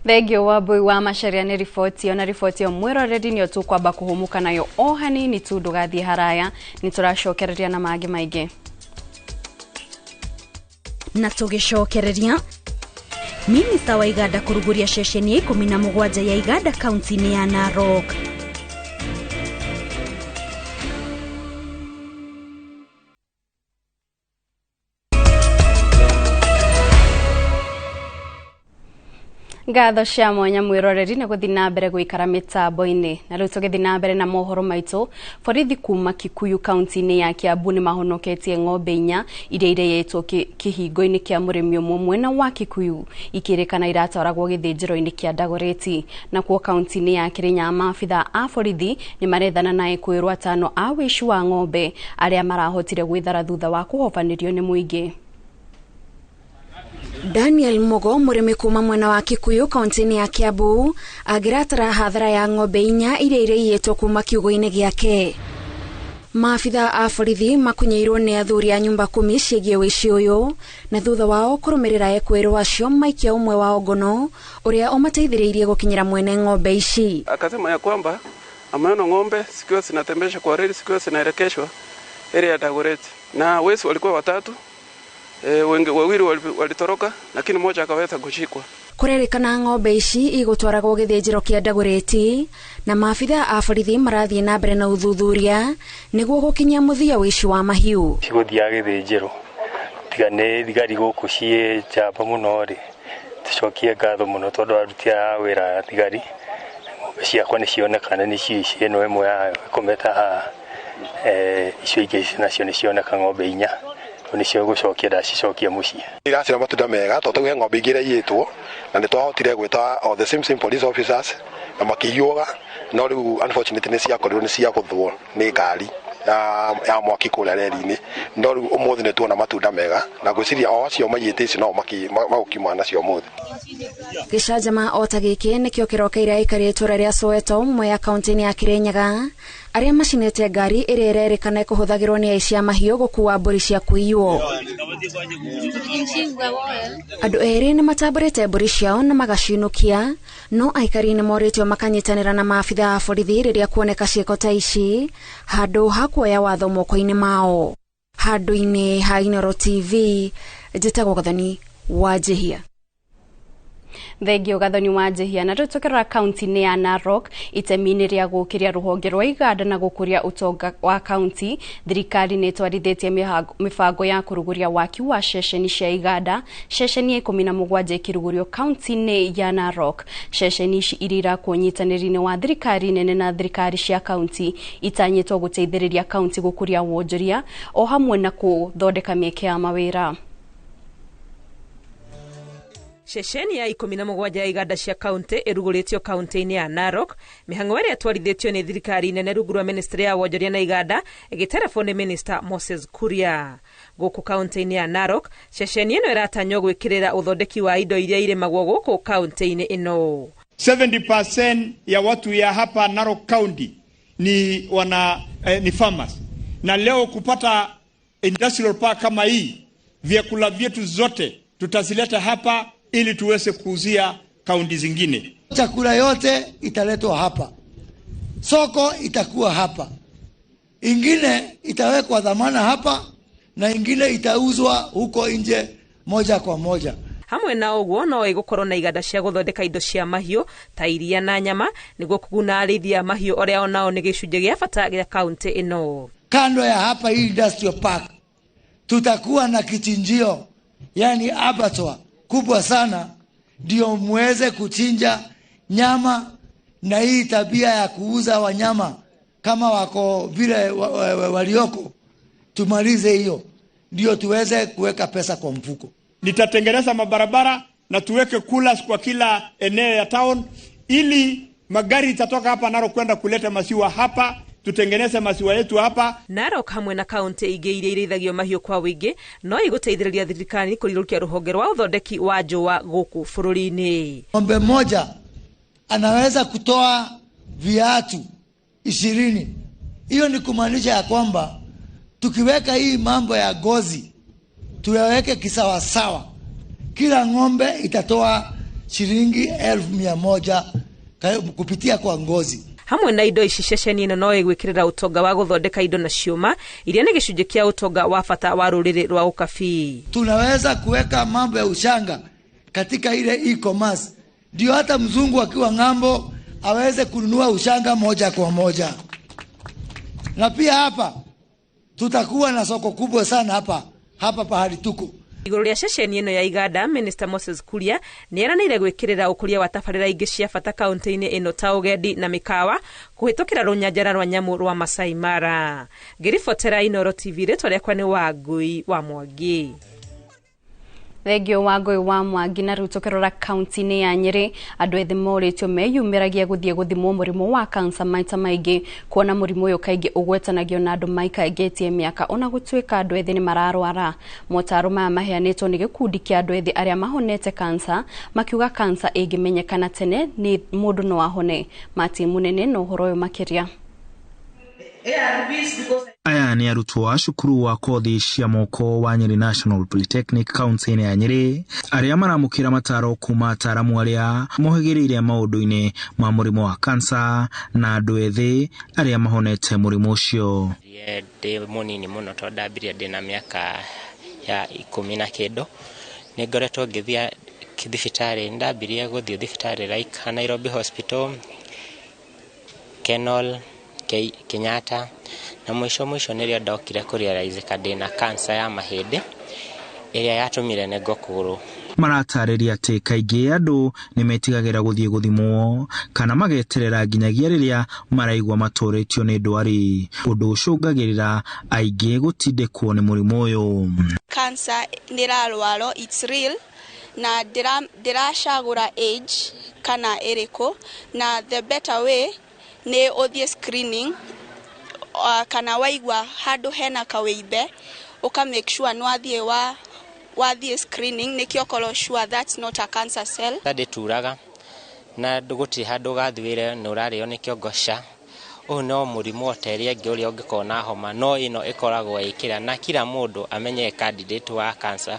S1: Thengio Wambui wa Macharia nĩ riboti ĩyo, na riboti ĩyo mwĩroreri nĩyo tũkwamba kũhũmũka nayo o hanini tu, ndũgathiĩ haraya, nĩ tũracokereria na mangĩ maingĩ.
S21: Na tũgĩcokereria, Minista wa Iganda kũrugũria ceceni ya 17 ya Iganda kaunti-inĩ ya Narok.
S1: Ngatho cia mwanya mwĩroreri nĩ gũthiĩ na mbere gũikara mĩtambo-inĩ. Na rĩu tũgĩthiĩ na mbere na mohoro maitũ, borithi kuma Kikuyu kaunti-inĩ ya Kiambu nĩ mahonoketie ng'ombe 4 iria ireyetwo kĩhingo-inĩ kĩa mũrĩmi ũmwe mwena wa Kikuyu, ikĩrĩkana iratwaragwo gĩthĩnjĩro-inĩ kĩa Dagoretti. Nakuo kaunti-inĩ ya Kirinyaga maabitha a borithi nĩ marethana na ekũĩrwo 5 a wĩici wa ng'ombe arĩa marahotire gwĩthara thutha wa kũhobanĩrio nĩ mũingĩ.
S22: Daniel Mugo, mũrĩmi kuma mwena wa Kikuyu kaunti-inĩ ya Kiambu, agĩratara hathara ya ng'ombe 4 iria irĩiyĩtwo kuma kiugũ-inĩ gĩake. Maabitha a borithi makunyeirwo nĩ athuri a nyumba 10 ciĩgiĩ wĩici ũyũ, na thutha wao kũrũmĩrĩra ekũĩrwo acio maikia ũmwe wao ngono ũrĩa ũmateithĩrĩirie gũkinyĩra mwene ng'ombe ici.
S8: Akasema ya kwamba ameona ng'ombe zikiwa zinatembeshwa kwa reli, zikiwa zinaelekeshwa area ya Dagoretti, na wezi walikuwa watatu. Wawili walitoroka lakini mmoja akaweza kushikwa.
S22: Kũrerĩkana ng'ombe ici igũtwaragwo gĩthĩnjĩro kĩa Dagoretti, na maabitha a borithi marathiĩ na mbere na ũthuthuria nĩguo gũkinyia mũthia wĩici wa mahiũ.
S23: Cigũthiaga gĩthĩnjĩro tiga nĩ thigari gũkũ ciĩ njamba mũno rĩ, tũcokie ngatho mũno tondũ aruti a wĩra thigari, ng'ombe ciakwa nĩ cionekana, nĩ ici ĩno ĩmwe yayo ĩkomete haha, icio ingĩ nacio nĩ cioneka ng'ombe 4 nĩcio gũcokia ndacicokia mũciĩ.
S24: Iracira matunda mega tondũ he ng'ombe ingĩ iraiyĩtwo na nĩ twahotire gwĩta all the same police officers na makĩiyũga, no rĩu unfortunately nĩ ciakorirwo nĩ ciagũthwo nĩ ngari ya mwaki kũrĩa reri-inĩ, no rĩu ũmũthĩ nĩ tuona matunda mega na ngwĩciria o acio maiyĩte ici no magũkiuma nacio ũmũthĩ.
S22: Gĩcanjama o ta gĩkĩ nĩkĩo kĩrokeire aikari a itũũra rĩa Soweto Mwea kaunti-inĩ ya Kirinyaga arĩa macinĩte ngari ĩrĩa ĩrerĩkana ĩkũhũthagĩrwo nĩ aici a mahiũ gũkua mbũri cia kũiywo. Andũ erĩ nĩ matambũrĩte mbũri ciao na magaciinũkia, no aikari nĩ morĩtio makanyitanĩra na maabitha a borithi rĩrĩa kuoneka ciĩko ta ici handũ ha kuoya watho moko-inĩ mao. Handũ-inĩ ha Inooro TV, njĩtagwo Gathoni wa Njihia.
S1: Thengio Gathoni wa Njihia. Na rĩu tũkĩrora kaunti-inĩ ya Narok, itemi-inĩ rĩa gũkĩria rũhonge rwa iganda na gũkũria ũtonga wa kaunti, thirikari nĩ ĩtwarithĩtie mĩbango ya kũrugũria waki wa ceceni cia iganda, ceceni ya 17 ĩkĩrugũrio kaunti-inĩ ya Narok. Ceceni ici iria irakwo ũnyitanĩri-inĩ wa thirikari nene na thirikari cia kaunti itanyĩtwo gũteithĩrĩria kaunti gũkũria wonjoria o hamwe na gũthondeka mĩeke ya mawĩra.
S25: Ceceni ya 17 ya iganda cia kaunti ĩrugũrĩtio kaunti-inĩ ya Narok, mĩhang'o ĩrĩa ĩtwarithĩtio nĩ thirikari nene rungu rwa ministry ya wonjoria na iganda ĩgĩterebwo nĩ Minister Moses Kuria. Gũkũ kaunti-inĩ ya Narok, ceceni ĩno ĩratanywo gwĩkĩrĩra ũthondeki wa indo iria irĩmagwo gũkũ kaunti-inĩ ĩno.
S3: 70% ya watu ya hapa Narok County ni wana ni farmers, na leo kupata industrial park kama hii, vyakula vyetu zote tutazileta hapa ili tuweze kuuzia kaunti zingine.
S4: Chakula yote italetwa hapa, soko itakuwa hapa, ingine itawekwa dhamana hapa na ingine itauzwa huko nje moja kwa moja.
S25: Hamwe na ũguo no ĩgũkorwo na iganda cia gũthondeka indo cia mahiũ ta iria na nyama nĩguo kũguna arĩithi a mahiũ ũrĩa onao nĩ gĩcunjĩ gĩa bata gĩa kaunti ĩno.
S4: Kando ya hapa hii industrial park tutakuwa na kichinjio, yani abattoir kubwa sana, ndio muweze kuchinja nyama, na hii tabia ya kuuza wanyama kama wako vile walioko tumalize hiyo, ndio tuweze kuweka pesa kwa mfuko.
S3: Nitatengeneza mabarabara na tuweke coolers kwa kila eneo ya town, ili magari itatoka hapa Narok kwenda kuleta maziwa hapa, tutengeneze maziwa yetu hapa.
S25: Narok hamwe na kaunti ingĩ iria irĩithagio mahiũ kwa wĩingĩ no igũteithĩrĩria thirikari kũrirũkia rũhonge rwa ũthondeki wa njũa gũkũ bũrũri-inĩ.
S4: Ng'ombe moja anaweza kutoa viatu 20. Hiyo ni kumaanisha ya kwamba tukiweka hii mambo ya gozi tuyaweke kisawasawa, kila ng'ombe itatoa shilingi 100,000 kupitia kwa ngozi.
S25: Hamwe na indo ici ceceni ĩno no ĩgwĩkĩrĩra ũtonga wa gũthondeka indo na ciũma iria nĩ gĩcunjĩ kĩa ũtonga wa bata wa rũrĩrĩ rwa ũkabii.
S4: Tunaweza kuweka mambo ya ushanga katika ile e-commerce, ndio hata mzungu akiwa ng'ambo aweze kununua ushanga moja kwa moja. Na pia hapa tutakuwa na soko kubwa sana hapa pahali tuko.
S25: Igũrũ rĩa ceceni ĩno ya iganda, Minister Moses Kuria nĩeranĩire gwĩkĩrĩra ũkũria wa tabarĩra ingĩ cia bata kaunti-inĩ ĩno ta ũgendi na mĩkawa kũhĩtũkĩra rũnyanjara rwa nyamũ rwa Masai Mara. Ngĩribotera Inooro TV, rĩtwa rĩakwa nĩ Wangui wa Mwangi.
S1: Thengio Wangui wa Mwangi. Na rĩu tũkĩrora kaunti-inĩ ya Nyĩrĩ, andũ ethĩ morĩtio meyumĩragia gũthiĩ gũthimwo mũrimũ wa kansa maita maingĩ, kuona mũrimũ ũyũ kaingĩ ũgwetanagio na andũ maikangĩtie mĩaka ona gũtuĩka andũ ethĩ nĩ mararwara. Motaro maya maheanĩtwo nĩ gĩkundi kĩa andũ ethĩ arĩa mahonete kansa, makiuga kansa ĩngĩmenyekana tene nĩ mũndũ no ahone. Martin Munene na ũhoro ũyũ makĩria.
S6: Aya nĩ arutwo a cukuru wa kothi cia moko wa Nyeri National Polytechnic kaunti-inĩ ya Nyeri arĩa maramũkĩra mataro kuma ataramu arĩa mohĩgĩrĩire maũndũ-inĩ ma mũrimũ wa kansa na andũ ethĩ arĩa mahonete mũrimũ ũcio.
S7: Ndĩ mũnini mũno tondũ ndambirie ndĩna mĩaka ya 10 na kĩndũ, nĩ ngoretwo ngĩthiĩ thibitarĩ. Ndambirie gũthiĩ thibitarĩ like Nairobi Hospital, Kenol, Kenyatta, na mũico nĩrĩo ndokire kũrealize ndĩna cancer ya mahĩndĩ ĩrĩa yatũmire nengwo kũgũrũ.
S6: Maratarĩria atĩ kaingĩ andũ nĩmetigagĩra gũthiĩ gũthimwo kana mageterera nginyagia rĩrĩa maraigua matũrĩtio nĩ ndwari, ũndũ ũcũngagĩrĩra aingĩ gũtindĩkwo nĩ mũrimũ ũyũ.
S11: Cancer nĩ ĩrarwarwo, it's real, na ndĩracagũra age kana ĩrĩkũ, na the better way nĩ ũthiĩ screening, kana waigua handũ hena kawĩimbe ũka make sure nĩ wathiĩ screening nĩkĩo ũkorwo sure that's not a cancer cell.
S7: Ndĩturaga na gũtirĩ handũ ũgathiĩre nĩ ũrarĩo nĩ kĩongo ca. Ũyũ no mũrimũ ta ĩrĩa ĩngĩ ũrĩa ũngĩkorwo na homa, no ĩno ĩkoragwo ĩkĩra na kila mũndũ amenye candidate wa cancer.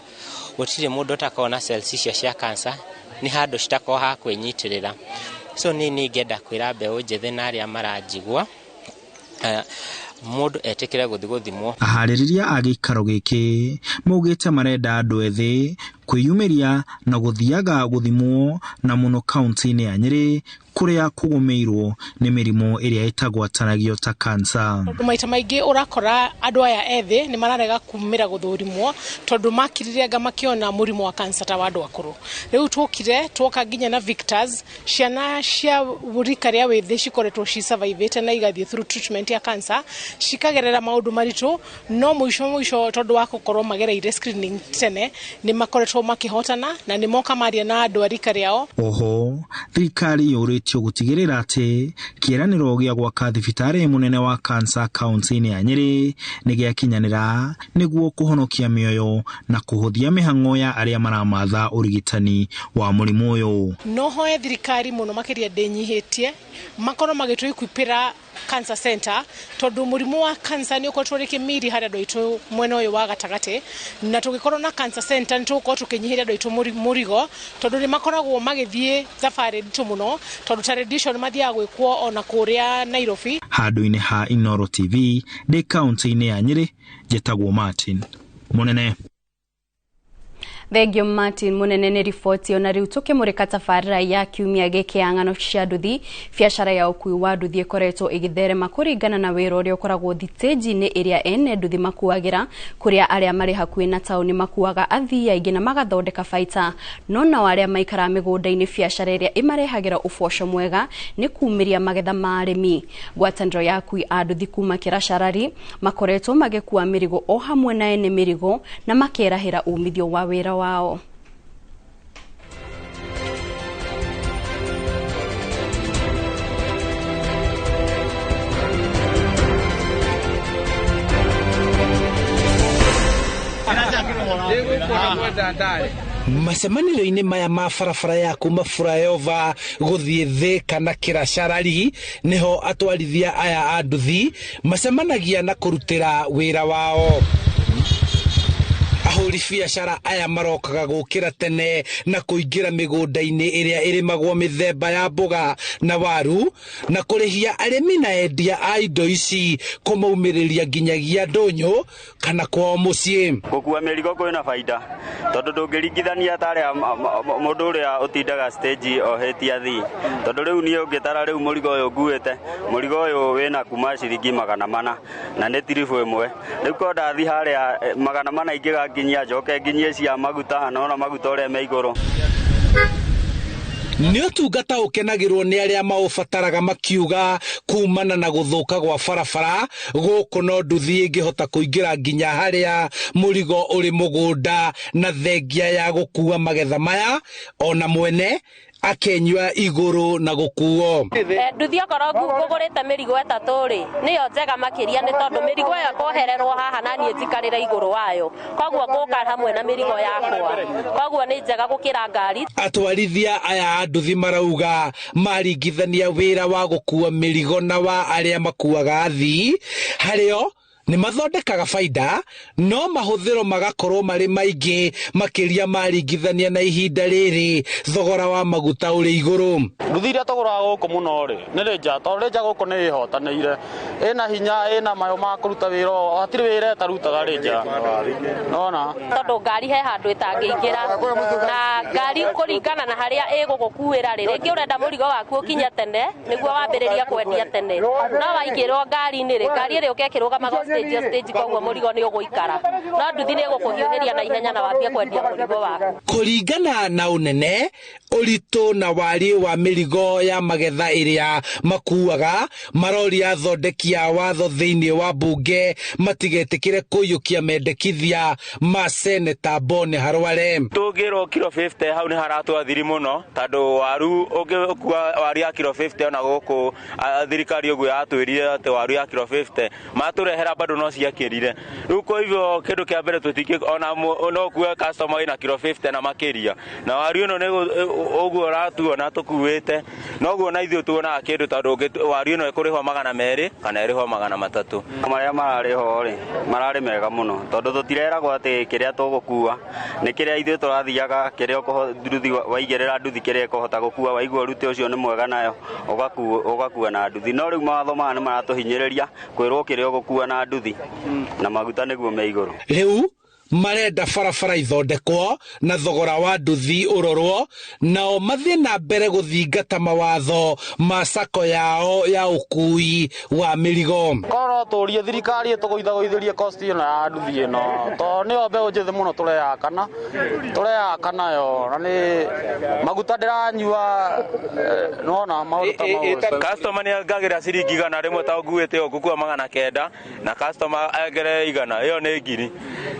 S7: Gũtirĩ mũndũ ũtakoragwo na cells icio cia cancer, nĩ handũ citakoragwo ha kwĩnyitĩrĩra. So niĩ ningĩenda kwĩra mbeũ njĩthĩ na arĩa maranjigua mũndũ etĩkĩre gũthiĩ gũthimwo.
S6: Aharĩrĩria a gĩikaro gĩkĩ maugĩte marenda andũ ethĩ kwĩyumĩria na gũthiaga gũthimwo na mũno kaunti-inĩ ya Nyĩrĩ kũrĩa kũgũmĩirwo nĩ mĩrimũ ĩrĩa ĩtagwatanagio ta kansa.
S26: Tondũ maita maingĩ ũrakora andũ aya ethĩ nĩ mararega kumĩra gũthũrimwo tondũ makirire anga makĩona mũrimũ wa kansa ta wa andũ akũrũ. Rĩu twokire twoka nginya na Victors, ciana cia rika rĩa wĩthĩ cikoretwo ci survivĩte na igathiĩ through treatment ya cancer, cikagerera maũndũ maritũ, no mũico tondũ wa gũkorwo magereire screening tene nĩ makoretwo makoretwo makĩhotana na nĩ moka maria na andũ a rika rĩao.
S6: Oho thirikari yũrĩtio gũtigĩrĩra atĩ kĩĩranĩro gĩa gwaka thibitarĩ mũnene wa kansa kaunti-inĩ ya Nyĩrĩ nĩ gĩakinyanĩra nĩguo kũhonokia mĩoyo na kũhũthia mĩhang'o ya arĩa maramatha ũrigitani wa mũrimũ ũyũ.
S26: No hoe thirikari mũno makĩria ndĩnyihĩtie makorwo magĩtũĩkwipĩra cancer center tondu murimu wa cancer ni ukoretwo ri kimiri hari andu aitu mwena uyu wa gatagati, na tugikorwo na cancer center ni tugukorwo tukinyihiria andu aitu murigo tondu ni makoragwo magithie thabarĩ nditũ mũno tondu ta radiation mathiaga gwikwo ona kuria Nairobi.
S6: Handũ-inĩ ha Inooro TV ndĩ kaunti-inĩ ya Nyĩrĩ, njĩtagwo Martin Munene.
S1: Thengio Martin Munene nĩ riboti. Ona rĩu tũkĩmũrĩka tabarĩra ya kiumia gĩkĩ ya ng'ano cia nduthi, biacara ya ũkui wa nduthi ĩkoretwo ĩgĩtherema kũringana na wĩra ũrĩa ũkoragwo thitĩnji-inĩ ĩrĩa ene nduthi makuagĩra, kũrĩa arĩa marĩ hakuhĩ na taũni makuaga athii aingĩ na magathondeka baita, no nao arĩa maikaraga mĩgũnda-inĩ biacara ĩrĩa ĩmarehagĩra ũboco mwega nĩ kumĩria magetha ma arĩmi. Ngwatanĩro ya akui a nduthi kuma Kĩracarari makoretwo magĩkua mĩrigo o hamwe na ene mĩrigo na makerahĩra umithio wa wĩra wao.
S10: Macemanĩrio-inĩ maya ma barabara ya kuma Flyover gũthiĩ Thĩka na Kĩracarari nĩho atwarithia aya a nduthi macemanagia na kũrutĩra wĩra wao. Ahũri biacara aya marokaga gũkĩra tene na kũingĩra mĩgũnda-inĩ ĩrĩa ĩrĩmagwo mĩthemba ya mboga na waru na kũrĩhia arĩmi na endia a indo ici kũmaumĩrĩria nginyagia ndũnyũ kana kwao mũciĩ.
S12: Gũkua mĩrigo kwĩna baida tondũ ndũngĩringithania ta arĩa mũndũ ũrĩa ũtindaga stage ohetie athii, tondũ rĩu niĩ ũngĩtara rĩu mũrigo ũyũ nguĩte, mũrigo ũyũ wĩna kuma ciringi 400 na nĩ tiribũ ĩmwe. Rĩu ko ndathi harĩa 400 ingĩga nginyia njoke nginyie cia maguta, nona maguta ũrĩa me igũrũ.
S10: Nĩ ũtungata ũkenagĩrwo nĩ arĩa maũbataraga makiuga kumana na gũthũka gwa barabara gũkũ no nduthi ĩngĩhota kũingĩra nginya harĩa mũrigo ũrĩ mũgũnda na thengia ya gũkua magetha maya ona mwene akenyua igũrũ na gũkuo.
S13: Nduthi okorwo ngũgũrĩte mĩrigo ĩtatũ rĩ, nĩyo njega makĩria nĩ tondũ mĩrigo ĩyo ĩkohererwo haha na niĩ njikarĩre igũrũ wayo, koguo ngũka hamwe na mĩrigo yakwa, koguo nĩ njega gũkĩra ngari.
S10: Atwarithia aya a nduthi marauga maringithania wĩra wa gũkua mĩrigo na wa arĩa makuaga athii harĩo nĩ mathondekaga baida no mahũthĩro magakorwo marĩ maingĩ makĩria maringithania na ihinda rĩrĩ thogora wa maguta ũrĩ igũrũ.
S14: Nduthi iria tũgũraga gũkũ mũno rĩ nĩ rĩnja, tondũ rĩnja gũkũ nĩ ĩhotanĩire, ĩna hinya, ĩna mayũ ma kũruta wĩra, hatirĩ wĩra ĩtarutaga rĩnja, nona
S13: tondũ ngari he handũ ĩtangĩingĩra na ngari kũringana na harĩa ĩgũgũkuĩra rĩ, rĩngĩ ũrenda mũrigo waku ũkinye tene nĩguo wambĩrĩria kwendia tene, no waingĩrwo ngari-inĩ rĩ, ngari ĩrĩa ũkekĩrũgamaga stage koguo mũrigo nĩ ũgũikara, no nduthi nĩ ĩgũkũhiũhĩria na ihenya na wambie kwendia mũrigo waku.
S10: Kũringana na ũnene, ũritũ na wariĩ wa mĩrigo ya magetha ĩrĩa makuaga, maroria athondeki a watho thĩinĩ wa mbunge matigetĩkĩre kũiyũkia mendekithia ma Seneta Boni Harware.
S12: Tũngĩrwo kiro 50 hau nĩ haratwathiri mũno tondũ waru ũngĩkua waru ya kiro 50 ona gũkũ thirikari ũguo yatwĩrire atĩ waru ya kiro 50 matũrehera bado no ciakĩrire. Rĩu kwa hivyo kĩndũ kĩa mbere tũtingĩ ona no kuue customer wĩna kiro 50 na makĩria, na waru ĩno nĩ ũguo ũratuona tũkuĩte noguo na ithuĩ tuonaga kĩndũ tondũ waru ĩno ĩkũrĩhwo 200 kana ĩrĩhwo 300. Marĩa mararĩho rĩ mararĩ mega mũno tondũ tũtireragwo atĩ kĩrĩa tũgũkua nĩ kĩrĩa ithuĩ tũrathiaga, kĩrĩa nduthi waigĩrĩra nduthi kĩrĩa ĩkũhota gũkua, waigua ũrute ũcio nĩ mwega nayo ũgakua na nduthi. No rĩu mawatho maya nĩ maratũhinyĩrĩria kwĩrwo kĩrĩa ũgũkua na nduthi na maguta nĩguo me igũrũ.
S10: Rĩu marenda barabara ithondekwo na thogora wa nduthi ũrorwo, nao mathiĩ na mbere gũthingata mawatho ma sako yao ya ũkui wa mĩrigo.
S14: Korwo tũrie thirikari ĩtũgũithagũithĩrie cost ĩno ya nduthi ĩno tondũ nĩyo mbeũ njĩthĩ mũno tũreyaka nayo na nĩ maguta ndĩranyua, nĩwona maũndũ ta mau.
S12: Customer nĩ angagĩra ciringi 100 ta nguĩte ũguo ngũkua 900 na customer angere 100, ĩyo nĩ 1000.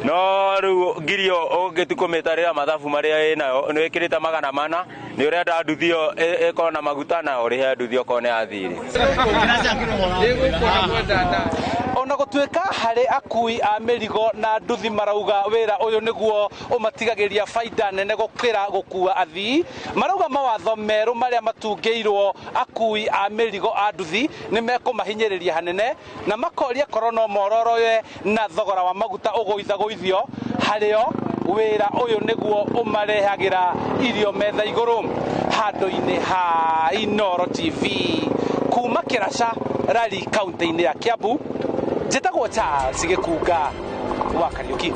S12: No No rĩu ngiri ĩyo ũngĩtu kũmĩtarĩra mathabu marĩa ĩnayo nĩ wĩkĩrĩte 400 nĩ ũrenda nduthi ĩyo ĩkorwo na maguta na ũrĩhe nduthi okorwo nĩ ya thirĩ.
S10: Ona gũtuĩka harĩ akui a mĩrigo na nduthi marauga wĩra ũyũ nĩguo ũmatigagĩria baida nene gũkĩra gũkua athii, marauga mawatho merũ marĩa matungĩirwo akui a mĩrigo a nduthi nĩ mekũmahinyĩrĩria hanene na makoria korwo no mororoe na thogora wa maguta ũgũithagũithio harĩo wĩra ũyũ nĩguo ũmarehagĩra irio metha igũrũ. Handũ-inĩ ha Inooro TV kuma Kĩraca Rari kaunti-inĩ ya Kiambu, njĩtagwo Charles Gĩkunga wa Kariũki.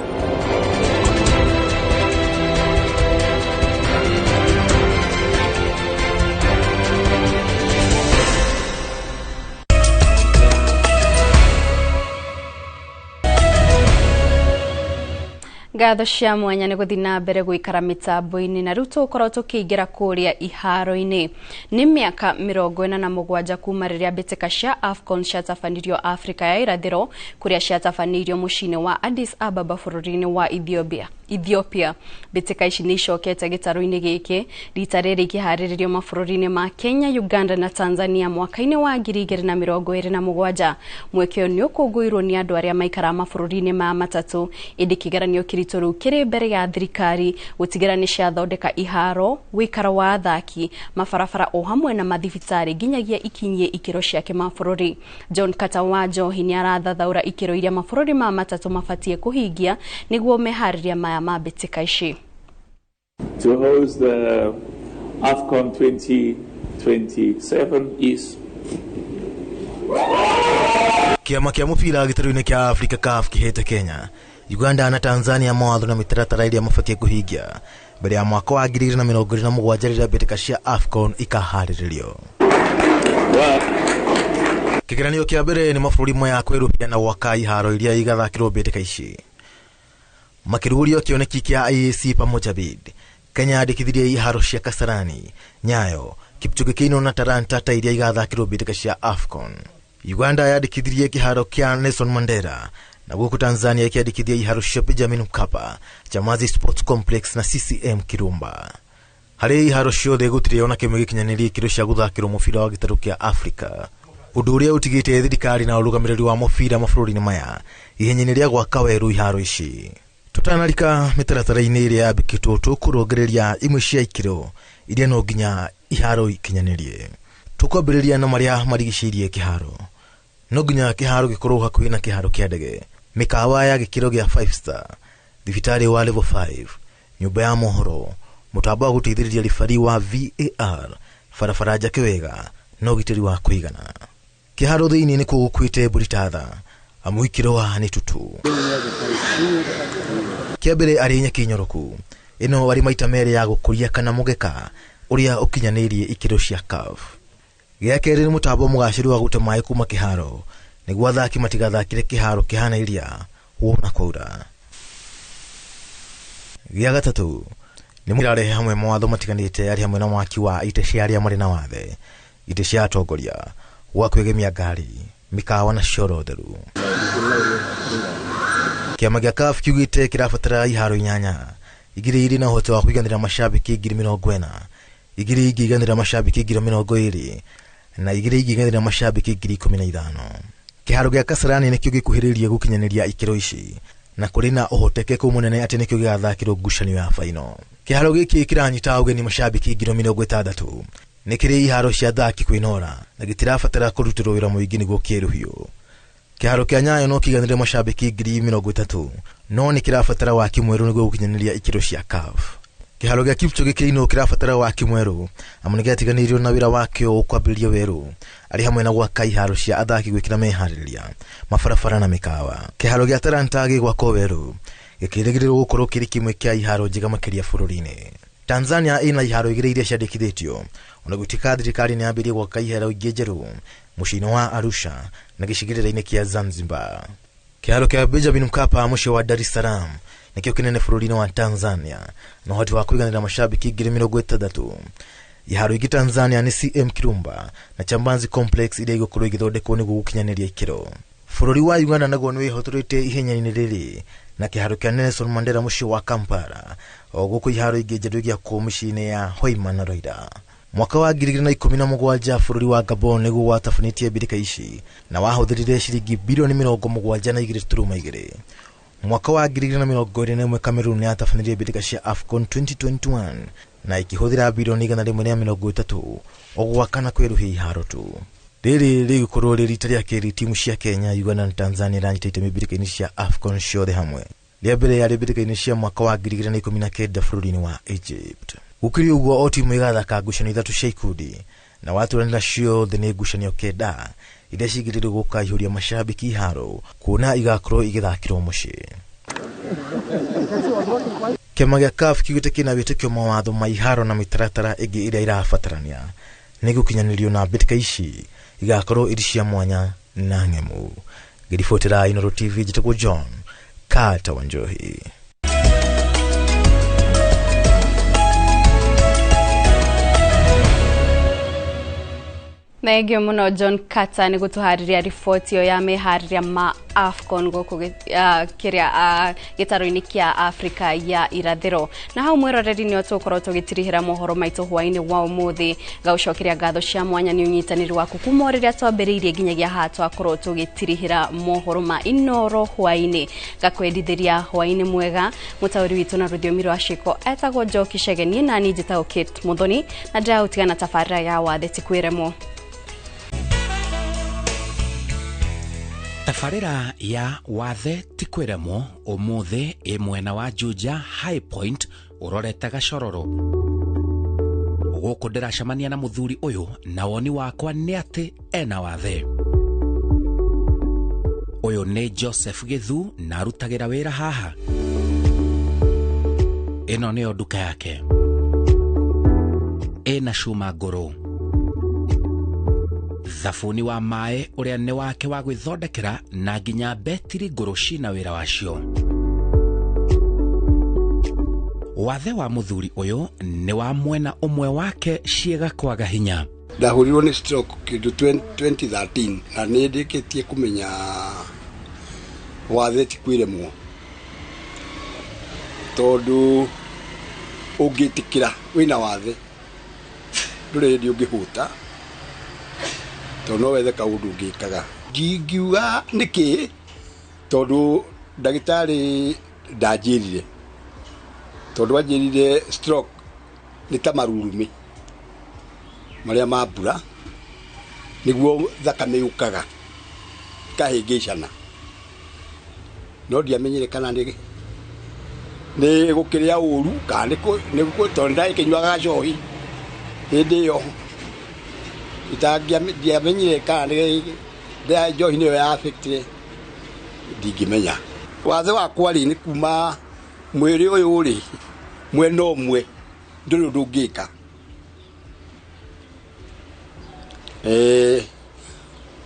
S1: Ngatho cia mwanya nĩ gũthiĩ na mbere gũikara mĩtambo-inĩ na rĩu tũgũkorwo tũkĩingĩra kũrĩa iharo-inĩ. Nĩ mĩaka 47 kuma rĩrĩa mbĩtĩka cia AFCON ciatabanirio Afrika ya irathĩro kũrĩa ciatabanĩirio mũciĩ-inĩ wa Addis Ababa bũrũri-inĩ wa Ethiopia. Mbĩtĩka ici nĩ icokete gĩtarũ-inĩ gĩkĩ rita rĩrĩ ikĩharĩrĩrio mabũrũri-inĩ ma Kenya, Uganda na Tanzania mwaka-inĩ wa 2027. Mweke ũyũ nĩ ũkũngũĩirwo nĩ andũ arĩa maikaraga mabũrũri-inĩ maya matatũ, ĩndĩ kĩgeranio kĩritũ rĩu kĩrĩ mbere ya thirikari gũtigĩra nĩ ciathondeka iharo, wĩikaro wa athaki, mabarabara o hamwe na mathibitarĩ nginyagia ikinyie ikĩro cia kĩmabũrũri. John Kata wa Njohi nĩ arathathaũra ikĩro iria mabũrũri maya matatũ mabatiĩ kũhingia nĩguo meharĩria maya ma mbĩtĩka ici.
S2: To host the AFCON 2027 is
S15: Kĩama kĩa mũbira gĩtarũ-inĩ kĩa Africa CAF kĩhete Kenya, Uganda na Tanzania mawatho na mĩtaratara ĩrĩa mabatiĩ kũhingia mbere ya mwaka wa 2027 rĩrĩa mbĩtĩka cia AFCON ikaharĩrĩrio. Kĩgeranio kĩa mbere nĩ mabũrũri maya kwerũhia na gwaka iharo iria igathakĩrwo mbĩtĩka ici. Makĩrugũrio kĩoneki kĩa IAC Pamoja Bid, Kenya yandĩkithirie iharo cia Kasarani, Nyayo, Kipchoge Keino na Talanta ta iria igathakĩrwo mbĩtĩka cia AFCON. Uganda yandĩkithirie kĩharo kĩa Nelson Mandela na gũkũ Tanzania ĩkĩandĩkithia iharo cia Benjamin Mkapa, Chamazi Sports Complex na CCM Kirumba. Harĩ iharo ciothe gũtirĩ ona kĩmwe gĩkinyanĩirie ikĩro cia gũthakĩrwo mũbira wa gĩtarũ kĩa Afrika, ũndũ ũrĩa ũtigĩte thirikari na ũrũgamĩrĩri wa mũbira mabũrũri-inĩ maya ihenya-inĩ rĩa gwaka werũ iharo ici. Tũtanarika mĩtaratara-inĩ ĩrĩa yambĩkĩtwo tũkũrongereria imwe cia ikĩro iria no nginya iharo ikinyanĩrie. Tũkwambĩrĩria na marĩa marigicĩirie kĩharo. No nginya kĩharo gĩkorwo hakuhĩ na kĩharo kĩa ndege, mĩkawa ya gĩkĩro gĩa 5 star, thibitarĩ wa level 5, nyũmba ya mohoro, mũtambo wa gũteithĩrĩria ribari wa VAR, barabara njake wega na ũgitĩri wa kũigana. Kĩharo thĩinĩ nĩkuo gũkuĩte mbũri ta tha, amu ikĩroa nĩ tutu. Kĩa mbere arĩ nyeki nyoroku, ĩno arĩ maita merĩ ya gũkũria kana mũgeka ũrĩa ũkinyanĩirie ikĩro cia CAF. Gĩa kerĩ nĩ mũtambo mũgacĩru wa gũte maĩ kuma kĩharo nĩguo athaki matigathakĩre kĩharo kĩhana iria wona kwaura. Gĩa gatatũ nĩ mũrarehe hamwe mawatho matiganĩte arĩ hamwe na mwaki wa itĩ cia arĩa marĩ na wathe, itĩ cia atongoria, gwa kwĩgemia ngari, mĩkawa na cioro theru. Kĩama gĩa CAF kiugĩte kĩrabatara iharo 8, 2 irĩ na ũhoti wa kũiganĩra mashabiki 40,000, 2 ingĩiganĩra mashabiki 20,000 na 2 ingĩiganĩra mashabiki 15,000. Kĩharo gĩa Kasarani nĩkĩo gĩkuhĩrĩirie gũkinyanĩria ikĩro ici na kũrĩ na ũhotekeku mũnene atĩ nĩkĩo gĩgathakĩrwo ngucanio ya baino. Kĩharo gĩkĩ kĩranyita ũgeni mashabiki 60,000. Nĩ kĩrĩ iharo cia athaki kwĩnora na gĩtirabatara kũrutĩrwo wĩra mũingĩ nĩguo kĩerũhio. Kĩharo kĩa Nyayo no kĩiganĩre mashabiki 30,000 no nĩ kĩrabatara waki mwerũ nĩguo gũkinyanĩria ikĩro cia CAF. Kĩharo gĩa Kipchoge Keino kĩrabatara waki mwerũ amu nĩ gĩatiganĩirio na wĩra wakĩo ũkwambĩrĩria werũ arĩ hamwe na gwaka iharo cia athaki gwĩkĩra meharĩrĩria, mabarabara na mĩkawa. Kĩharo gĩa Talanta gĩgwakwo werũ gĩkĩrĩgĩrĩrwo gũkorwo kĩrĩ kĩmwe kĩa iharo njega makĩria bũrũri-inĩ. Tanzania ĩna iharo 2 iria ciandĩkithĩtio ona gũtuĩka thirikari nĩ yambĩrĩirie gwaka iharo ingĩ njerũ mũciĩ-inĩ wa Arusha na gĩcigĩrĩra-inĩ kĩa Zanzibar. Kĩharo kĩa Benjamin Mkapa mũciĩ wa Dar es Salaam nĩkĩo kĩnene bũrũri-inĩ wa Tanzania na ũhoti wa kũiganĩra mashabiki 60,000. Iharo ingĩ Tanzania nĩ CM Kirumba na Chambanzi Complex iria igũkorwo igĩthondekwo nĩguo gũkinyanĩria ikĩro. Bũrũri wa Uganda naguo nĩ wĩhotorete ihenya-inĩ rĩrĩ na kĩharo kĩa Nelson Mandela mũciĩ wa Kampala, o gũkũ iharo ingĩ njerũ igĩakwo mĩciĩ-inĩ ya Hoima na Roira. Mwaka wa 2017 bũrũri wa Gabon nĩguo watabanĩtie mbĩtĩka ici na wahũthĩrire ciringi birioni 72.2. Mwaka wa 2021 Cameroon nĩyatabanĩrie mbĩtĩka cia AFCON 2021 na ĩkĩhũthĩra birioni 130 o gwaka na kwerũhia iharo tu. Rĩrĩ rĩgũkorwo rĩ rita rĩa kerĩ timu cia Kenya, Uganda na Tanzania iranyita itemi mbĩtĩka-inĩ cia AFCON ciothe hamwe. Rĩa mbere yarĩ mbĩtĩka-inĩ cia mwaka wa 2019 bũrũri-inĩ wa Egypt. Gũkĩrĩ ũguo, o timu ĩgathaka ngucanio 3 cia ikundi na waturanĩra ciothe nĩ ngucanio 9 iria cigĩrĩirwo gũkaihũria mashabiki iharo kuona igakorwo igĩthakĩrwo mũciĩ. Kĩama gĩa CAF kiugĩte kĩna wĩtĩkio mawatho ma iharo na mĩtaratara ĩngĩ ĩrĩa ĩrabatarania nĩ gũkinyanĩrio na mbĩtĩka ici igakorwo irĩ cia mwanya na ng'emu. Ngĩribotera Inooro TV, njĩtagwo John Carter Wanjohi.
S1: Thengio muno John Carter nĩ gũtũharĩria riboti ĩyo ya meharĩria ma AFCON gũkũ kĩrĩa gĩtaro-inĩ kĩa Afrika ya irathĩro. Na hau mwĩroreri nĩo tũgũkorwo tũgĩtirihĩra mohoro maitũ hwaĩ-inĩ wa ũmũthĩ. Ngagũcokeria ngatho cia mwanya nĩ ũnyitanĩri waku kuma o rĩrĩa twambĩrĩirie nginyagia haha twakorwo tũgĩtirihĩra mohoro ma Inooro hwaĩ-inĩ. Ngakwendithĩria hwaĩ-inĩ mwega. Mũtaũri witũ na rũthiomi rwa ciĩko etagwo Njoki Chege, niĩ nani njĩtagwo Kate Muthoni na ndĩragũtigana tabarĩra ya Wathe ti kwĩremwo.
S10: Tabarĩra ya Wathe ti kwĩremwo ũmũthĩ ĩ mwena wa Juja High Point ũrorete Gacororo. Gũkũ ndĩracemania na mũthuri ũyũ na woni wakwa nĩ atĩ ena wathe. Ũyũ nĩ Joseph Githu na arutagĩra wĩra haha. Ĩno nĩyo nduka yake. Ĩna cuma ngũrũ, thabuni wa maĩ ũrĩa nĩ wake wa gwĩthondekera na nginya betiri ngũrũ cina wĩra wacio. Wathe wa mũthuri ũyũ nĩ wa mwena ũmwe wake ciĩga kwaga hinya.
S5: Ndahũrirwo nĩ stroke kĩndũ 2013 na nĩ ndĩkĩtie kũmenya wathe ti kwĩremwo, tondũ ũngĩtĩkĩra wĩna wathe ndũrĩ hĩndĩ ũngĩhũta, tondũ no wethe kaũndũ ũngĩkaga. Ndingiuga nĩkĩ, tondũ ndagĩtarĩ ndanjĩrire, tondũ anjĩrire stroke nĩ ta marurumĩ marĩa ma mbura, nĩguo thakame yũkaga ĩkahĩngĩcana, no ndiamenyire kana nĩ gũkĩrĩa ũru kana nĩ tondũ ndakĩnyuaga gacohi hĩndĩ ĩyo, ndiamenyire kana nĩ njohi nĩyo ya affectire, ndingĩmenya. Wathe wakwa rĩ nĩ kuma mwĩrĩ ũyũ rĩ mwena ũmwe ndũrĩ ũndũ ũngĩka.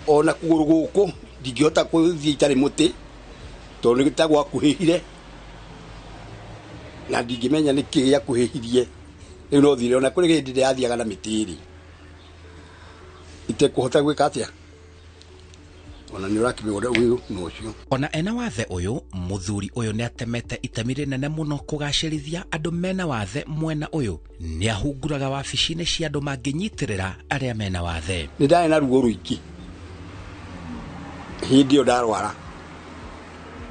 S5: Ona kũgũrũ gũkũ ndingĩhota gũthiĩ itarĩ mũtĩ, tondũ nĩ ta gwakuhĩhire na ndingĩmenya nĩkĩ gĩakuhĩhirie. Rĩu no thire, ona kũrĩ hĩndĩ ndĩrathiaga na mĩtĩ ĩrĩ itekũhota gwĩka atĩa, ona nĩ ũrakĩmĩona ũyũ na ũcio.
S10: Ona ena wathe ũyũ, mũthuri ũyũ nĩ atemete itemi rĩnene mũno kũgacĩrithia andũ mena wathe mwena ũyũ. Nĩ ahunguraga wabici-inĩ cia andũ mangĩnyitĩrĩra arĩa mena wathe.
S5: Nĩ ndarĩ na ruo rũingĩ hĩndĩ ĩyo ndarwara,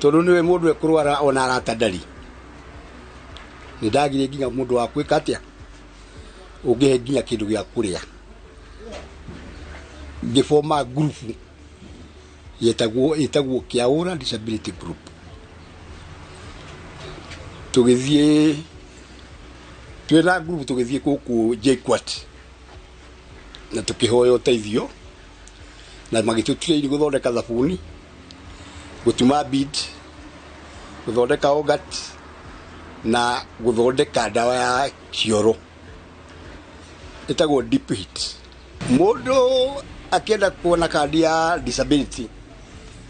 S5: tondũ nĩwe mũndũ ekũrwara ona arata ndarĩ. Nĩ ndagire nginya mũndũ wa gwĩka atĩa, ũngĩhe nginya kĩndũ gĩa kũrĩa. Ngĩboma ngurubu yetagwo Kĩaũra Disability Group. Tũgĩthiĩ twĩna ngurubu, tũgĩthiĩ gũkũ JKUAT na tũkĩhoya ũteithio, na magĩtũtrain gũthondeka thabuni, gũtuma bead, gũthondeka yogurt na gũthondeka ndawa ya cioro ĩtagwo deep heat. Mũndũ akĩenda kuona kandi ya disability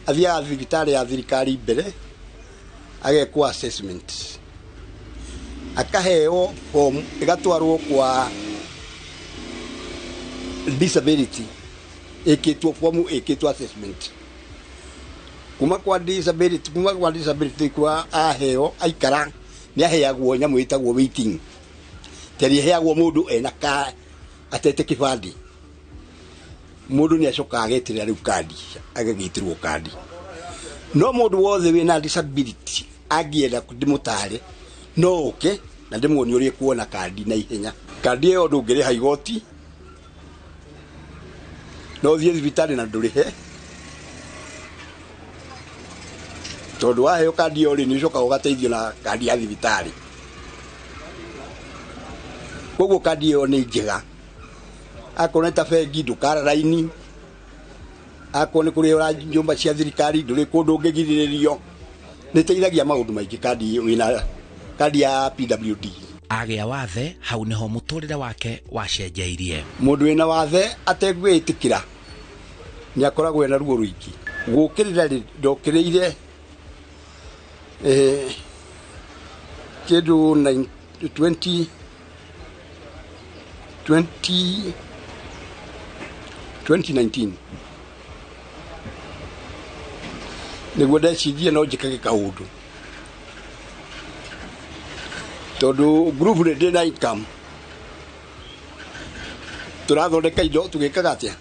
S5: athiaga thibitarĩ ya thirikari mbere, agekwo assessment, akaheo form ĩgatwarwo kwa disability, ĩkĩtwo form, ĩkĩtwo assessment. Kuma kwa disability, kuma kwa disability kwa aheo aikara nĩ aheagwo nyamũ ĩtagwo waiting. Teri heagwo mũndũ ena ka atete kĩbandĩ. Mũndũ nĩ acokaga ageterera rĩu kandi, agagĩtĩrwo kandi. No mũndũ wothe wĩna disability angĩenda ndĩmũtare no ũke na ndĩmuonie ũrĩa kuona kandi na ihenya. Kandi ĩyo ndũngĩrĩha igoti, no ũthiĩ thibitarĩ na ndũrĩhe, tondũ waheo kandi ĩyo rĩ, nĩ ũcokaga ũgateithio na kandi ya thibitarĩ. Koguo kandi ĩyo nĩ njega. Akorwo nĩ ta bengi ndũkara raini, akorwo nĩ kũrĩa nyũmba cia thirikari ndũrĩ kũndũ ũngĩgirĩrĩrio. Nĩ ĩteithagia maũndũ maingĩ kandi wĩna kandi ya PWD.
S10: Agĩa wathe hau nĩho mũtũrĩre wake wacenjeirie.
S5: Mũndũ wĩna wathe ategwĩtĩkĩra nĩ akoragwo ena ruo rũingĩ. Gũkĩrĩra rĩ, ndokĩrĩire kĩndũ 2019 nĩguo ndecirie no njĩkage kaũndũ, tondũ group nĩ ndĩ na income, tũrathondeka indo tũgĩkaga atĩa,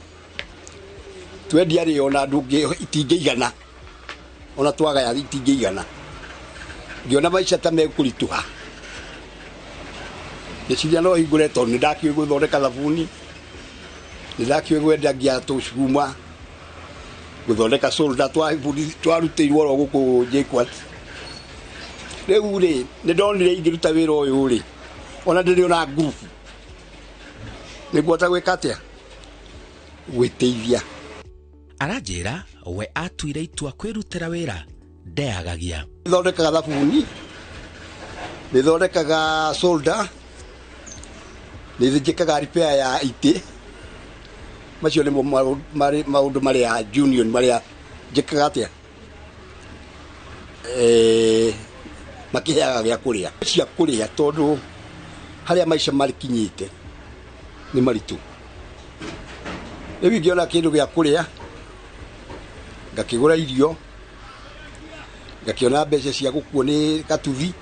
S5: twendia rĩ ona itingĩigana, ona twagaya itingĩigana. Ngĩona maica ta mekũritũha, ngĩciria no hingũre, tondũ nĩ ndakĩũĩ gũthondeka thabuni, nĩ ndakĩũĩ gwendagia tũcuma, gũthondeka solda, twarutĩirwo oro gũkũ JKUAT. Rĩu rĩ, nĩ ndonire ingĩruta wĩra ũyũ rĩ, ona ndĩrĩ ona ngurubu, nĩngũhota gwĩka atĩa, gwĩteithia.
S10: Aranjĩra we atuire itua kwĩrutĩra wĩra ndeagagia.
S5: Nĩthondekaga thabuni, nĩthondekaga solda, nĩnjĩkaga repair ya itĩ. Macio nĩmo maũndũ marĩa junior marĩa njĩkaga atĩa, makĩheaga gĩa kũrĩa, cia kũrĩa, tondũ harĩa maica makinyĩte nĩ maritũ. Rĩu ingĩona kĩndũ gĩa kũrĩa, ngakĩgũra irio, ngakĩona mbeca cia gũkuo nĩ gatuthi.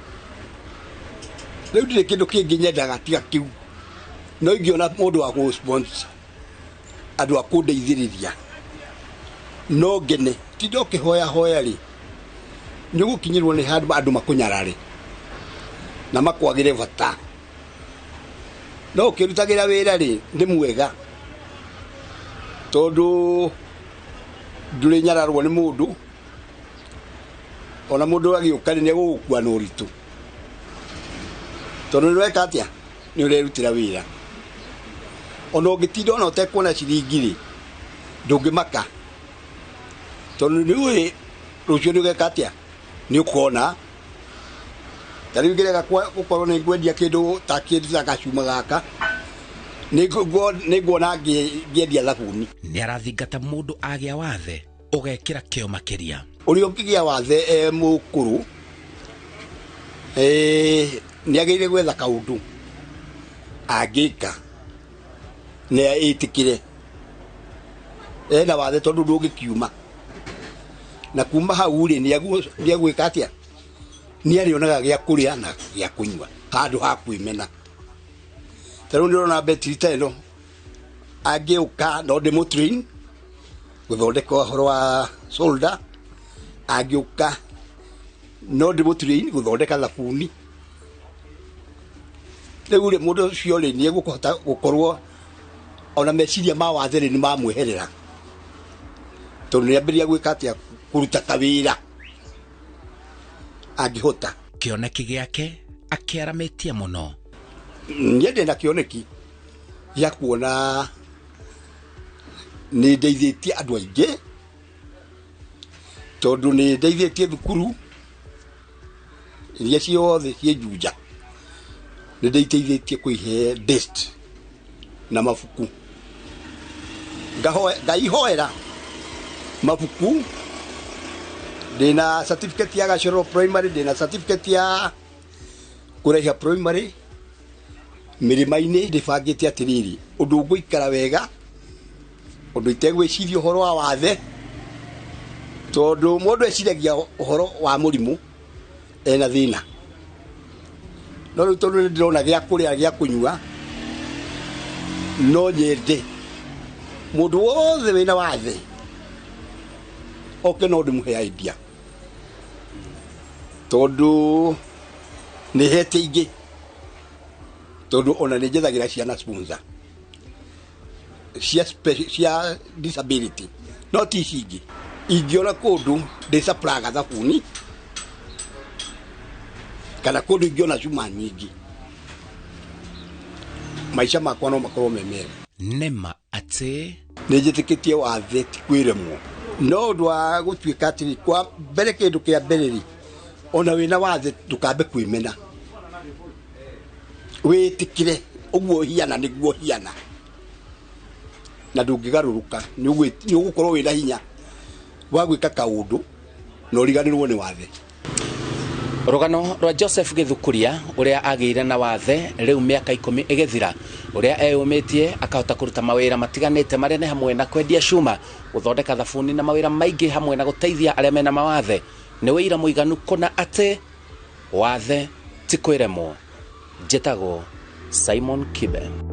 S5: Rĩu ndirĩ kĩndũ kĩngĩ nyendaga tiga kĩu. No ingĩona mũndũ wa gũ-sponsor, andũ a kũndeithĩrĩria, no ngene. Tinda ũkĩhoya hoya rĩ, nĩ ũgũkinyĩrwo nĩ handũ andũ makũnyarare na makwagĩre bata. No ũkĩrutagĩra wĩra rĩ, nĩ mwega, tondũ ndũrĩ nyararwo nĩ mũndũ, ona mũndũ agĩũka rĩ, nĩ egũgũkua na ũritũ, tondũ nĩ ũreka atĩa, nĩ ũrerutĩra wĩra. Ona ũngĩtinda ona ũtekuona ciringi rĩ, ndũngĩmaka, tondũ nĩ ũĩ rũciũ nĩ ũgeka atĩa, nĩ ũkona. Ta rĩu ingĩrega gũkorwo nĩ ngwendia kĩndũ ta kĩndũ ta gacuma gaka, nĩ nguona ngĩendia thabuni.
S10: Nĩ arathingata mũndũ agĩa wathe ũgekĩra kĩo makĩria.
S5: Ũrĩa ũngĩgĩa wathe e mũkũrũ, nĩ agĩrĩire gwetha kaũndũ angĩka nĩ ĩtĩkĩre ena wathe, tondũ ndũngĩkiuma. Na kuma hau rĩ, nĩ egwĩka atĩa, nĩ arĩonaga gĩa kũrĩa na gĩa kũnyua handũ ha kwĩmena. Ta rĩu nĩũrona betiri ta ĩno, angĩũka no ndĩmũ-train gũthondeka ũhoro wa solda, angĩũka no ndĩmũ-train gũthondeka thabuni. Rĩu rĩ, mũndũ ũcio rĩ, nĩ egũkũhota gũkorwo ona meciria ma wathe rĩ, nĩ mamweherera, tondũ nĩ ambĩrĩria gwĩka atĩa, kũruta kawĩra angĩhota.
S10: Kĩoneki gĩake akĩaramĩtie mũno.
S5: Niĩ ndĩna kĩoneki gĩa kuona nĩ ndeithĩtie andũ aingĩ, tondũ nĩ ndeithĩtie thukuru iria ciothe ciĩ Juja, nĩ ndeiteithĩtie kũihe desk na mabuku. Ngaihoera mabuku. Ndĩna certificate ya Gacoro Primary, ndĩna certificate ya kũraiha primary. Mĩrĩma-inĩ ndĩbangĩte atĩrĩrĩ, ũndũ ũngũikara wega, ũndũ itegwĩciria ũhoro wa wathe, Tondũ mũndũ eciragia ũhoro wa mũrimũ ena thĩna, no rĩu tondũ nĩ ndĩrona gĩa kũrĩa, gĩa kũnyua, no nyende mũndũ wothe wĩna wathe oke, no ndĩmũhe idea tondũ nĩ hete ingĩ, tondũ ona nĩ njethagĩra ciana sponsor cia disability, no ti ici ingĩ. Ingĩona kũndũ ndĩcapraga thabuni kana kũndũ ingĩona cuma nyingĩ, maica makwa no makorwo me mega.
S10: Nĩma atĩ
S5: nĩ njĩtĩkĩtie wathe ti kwĩremwo, no ũndũ wa gũtuĩka atĩrĩ, kwa mbere, kĩndũ kĩa mbere rĩ, ona wĩna wathe ndũkambe kwĩmena, wĩtĩkĩre ũguo hiana nĩguo hiana, na ndũngĩgarũrũka, nĩ ũgũkorwo wĩna hinya wa gwĩka kaũndũ na ũriganĩrwo nĩ wathe.
S10: Rũgano rwa Joseph Gĩthukuria ũrĩa agĩire na wathe rĩu mĩaka 10 ĩgĩthira, ũrĩa eyũmĩtie akahota kũruta mawĩra matiganĩte marĩa nĩ hamwe na kwendia cuma, gũthondeka thabuni na mawĩra maingĩ, hamwe na gũteithia arĩa mena mawathe, nĩ wĩira mũiganu kũna atĩ wathe ti kwĩremwo. Njĩtagwo Simon Kibe.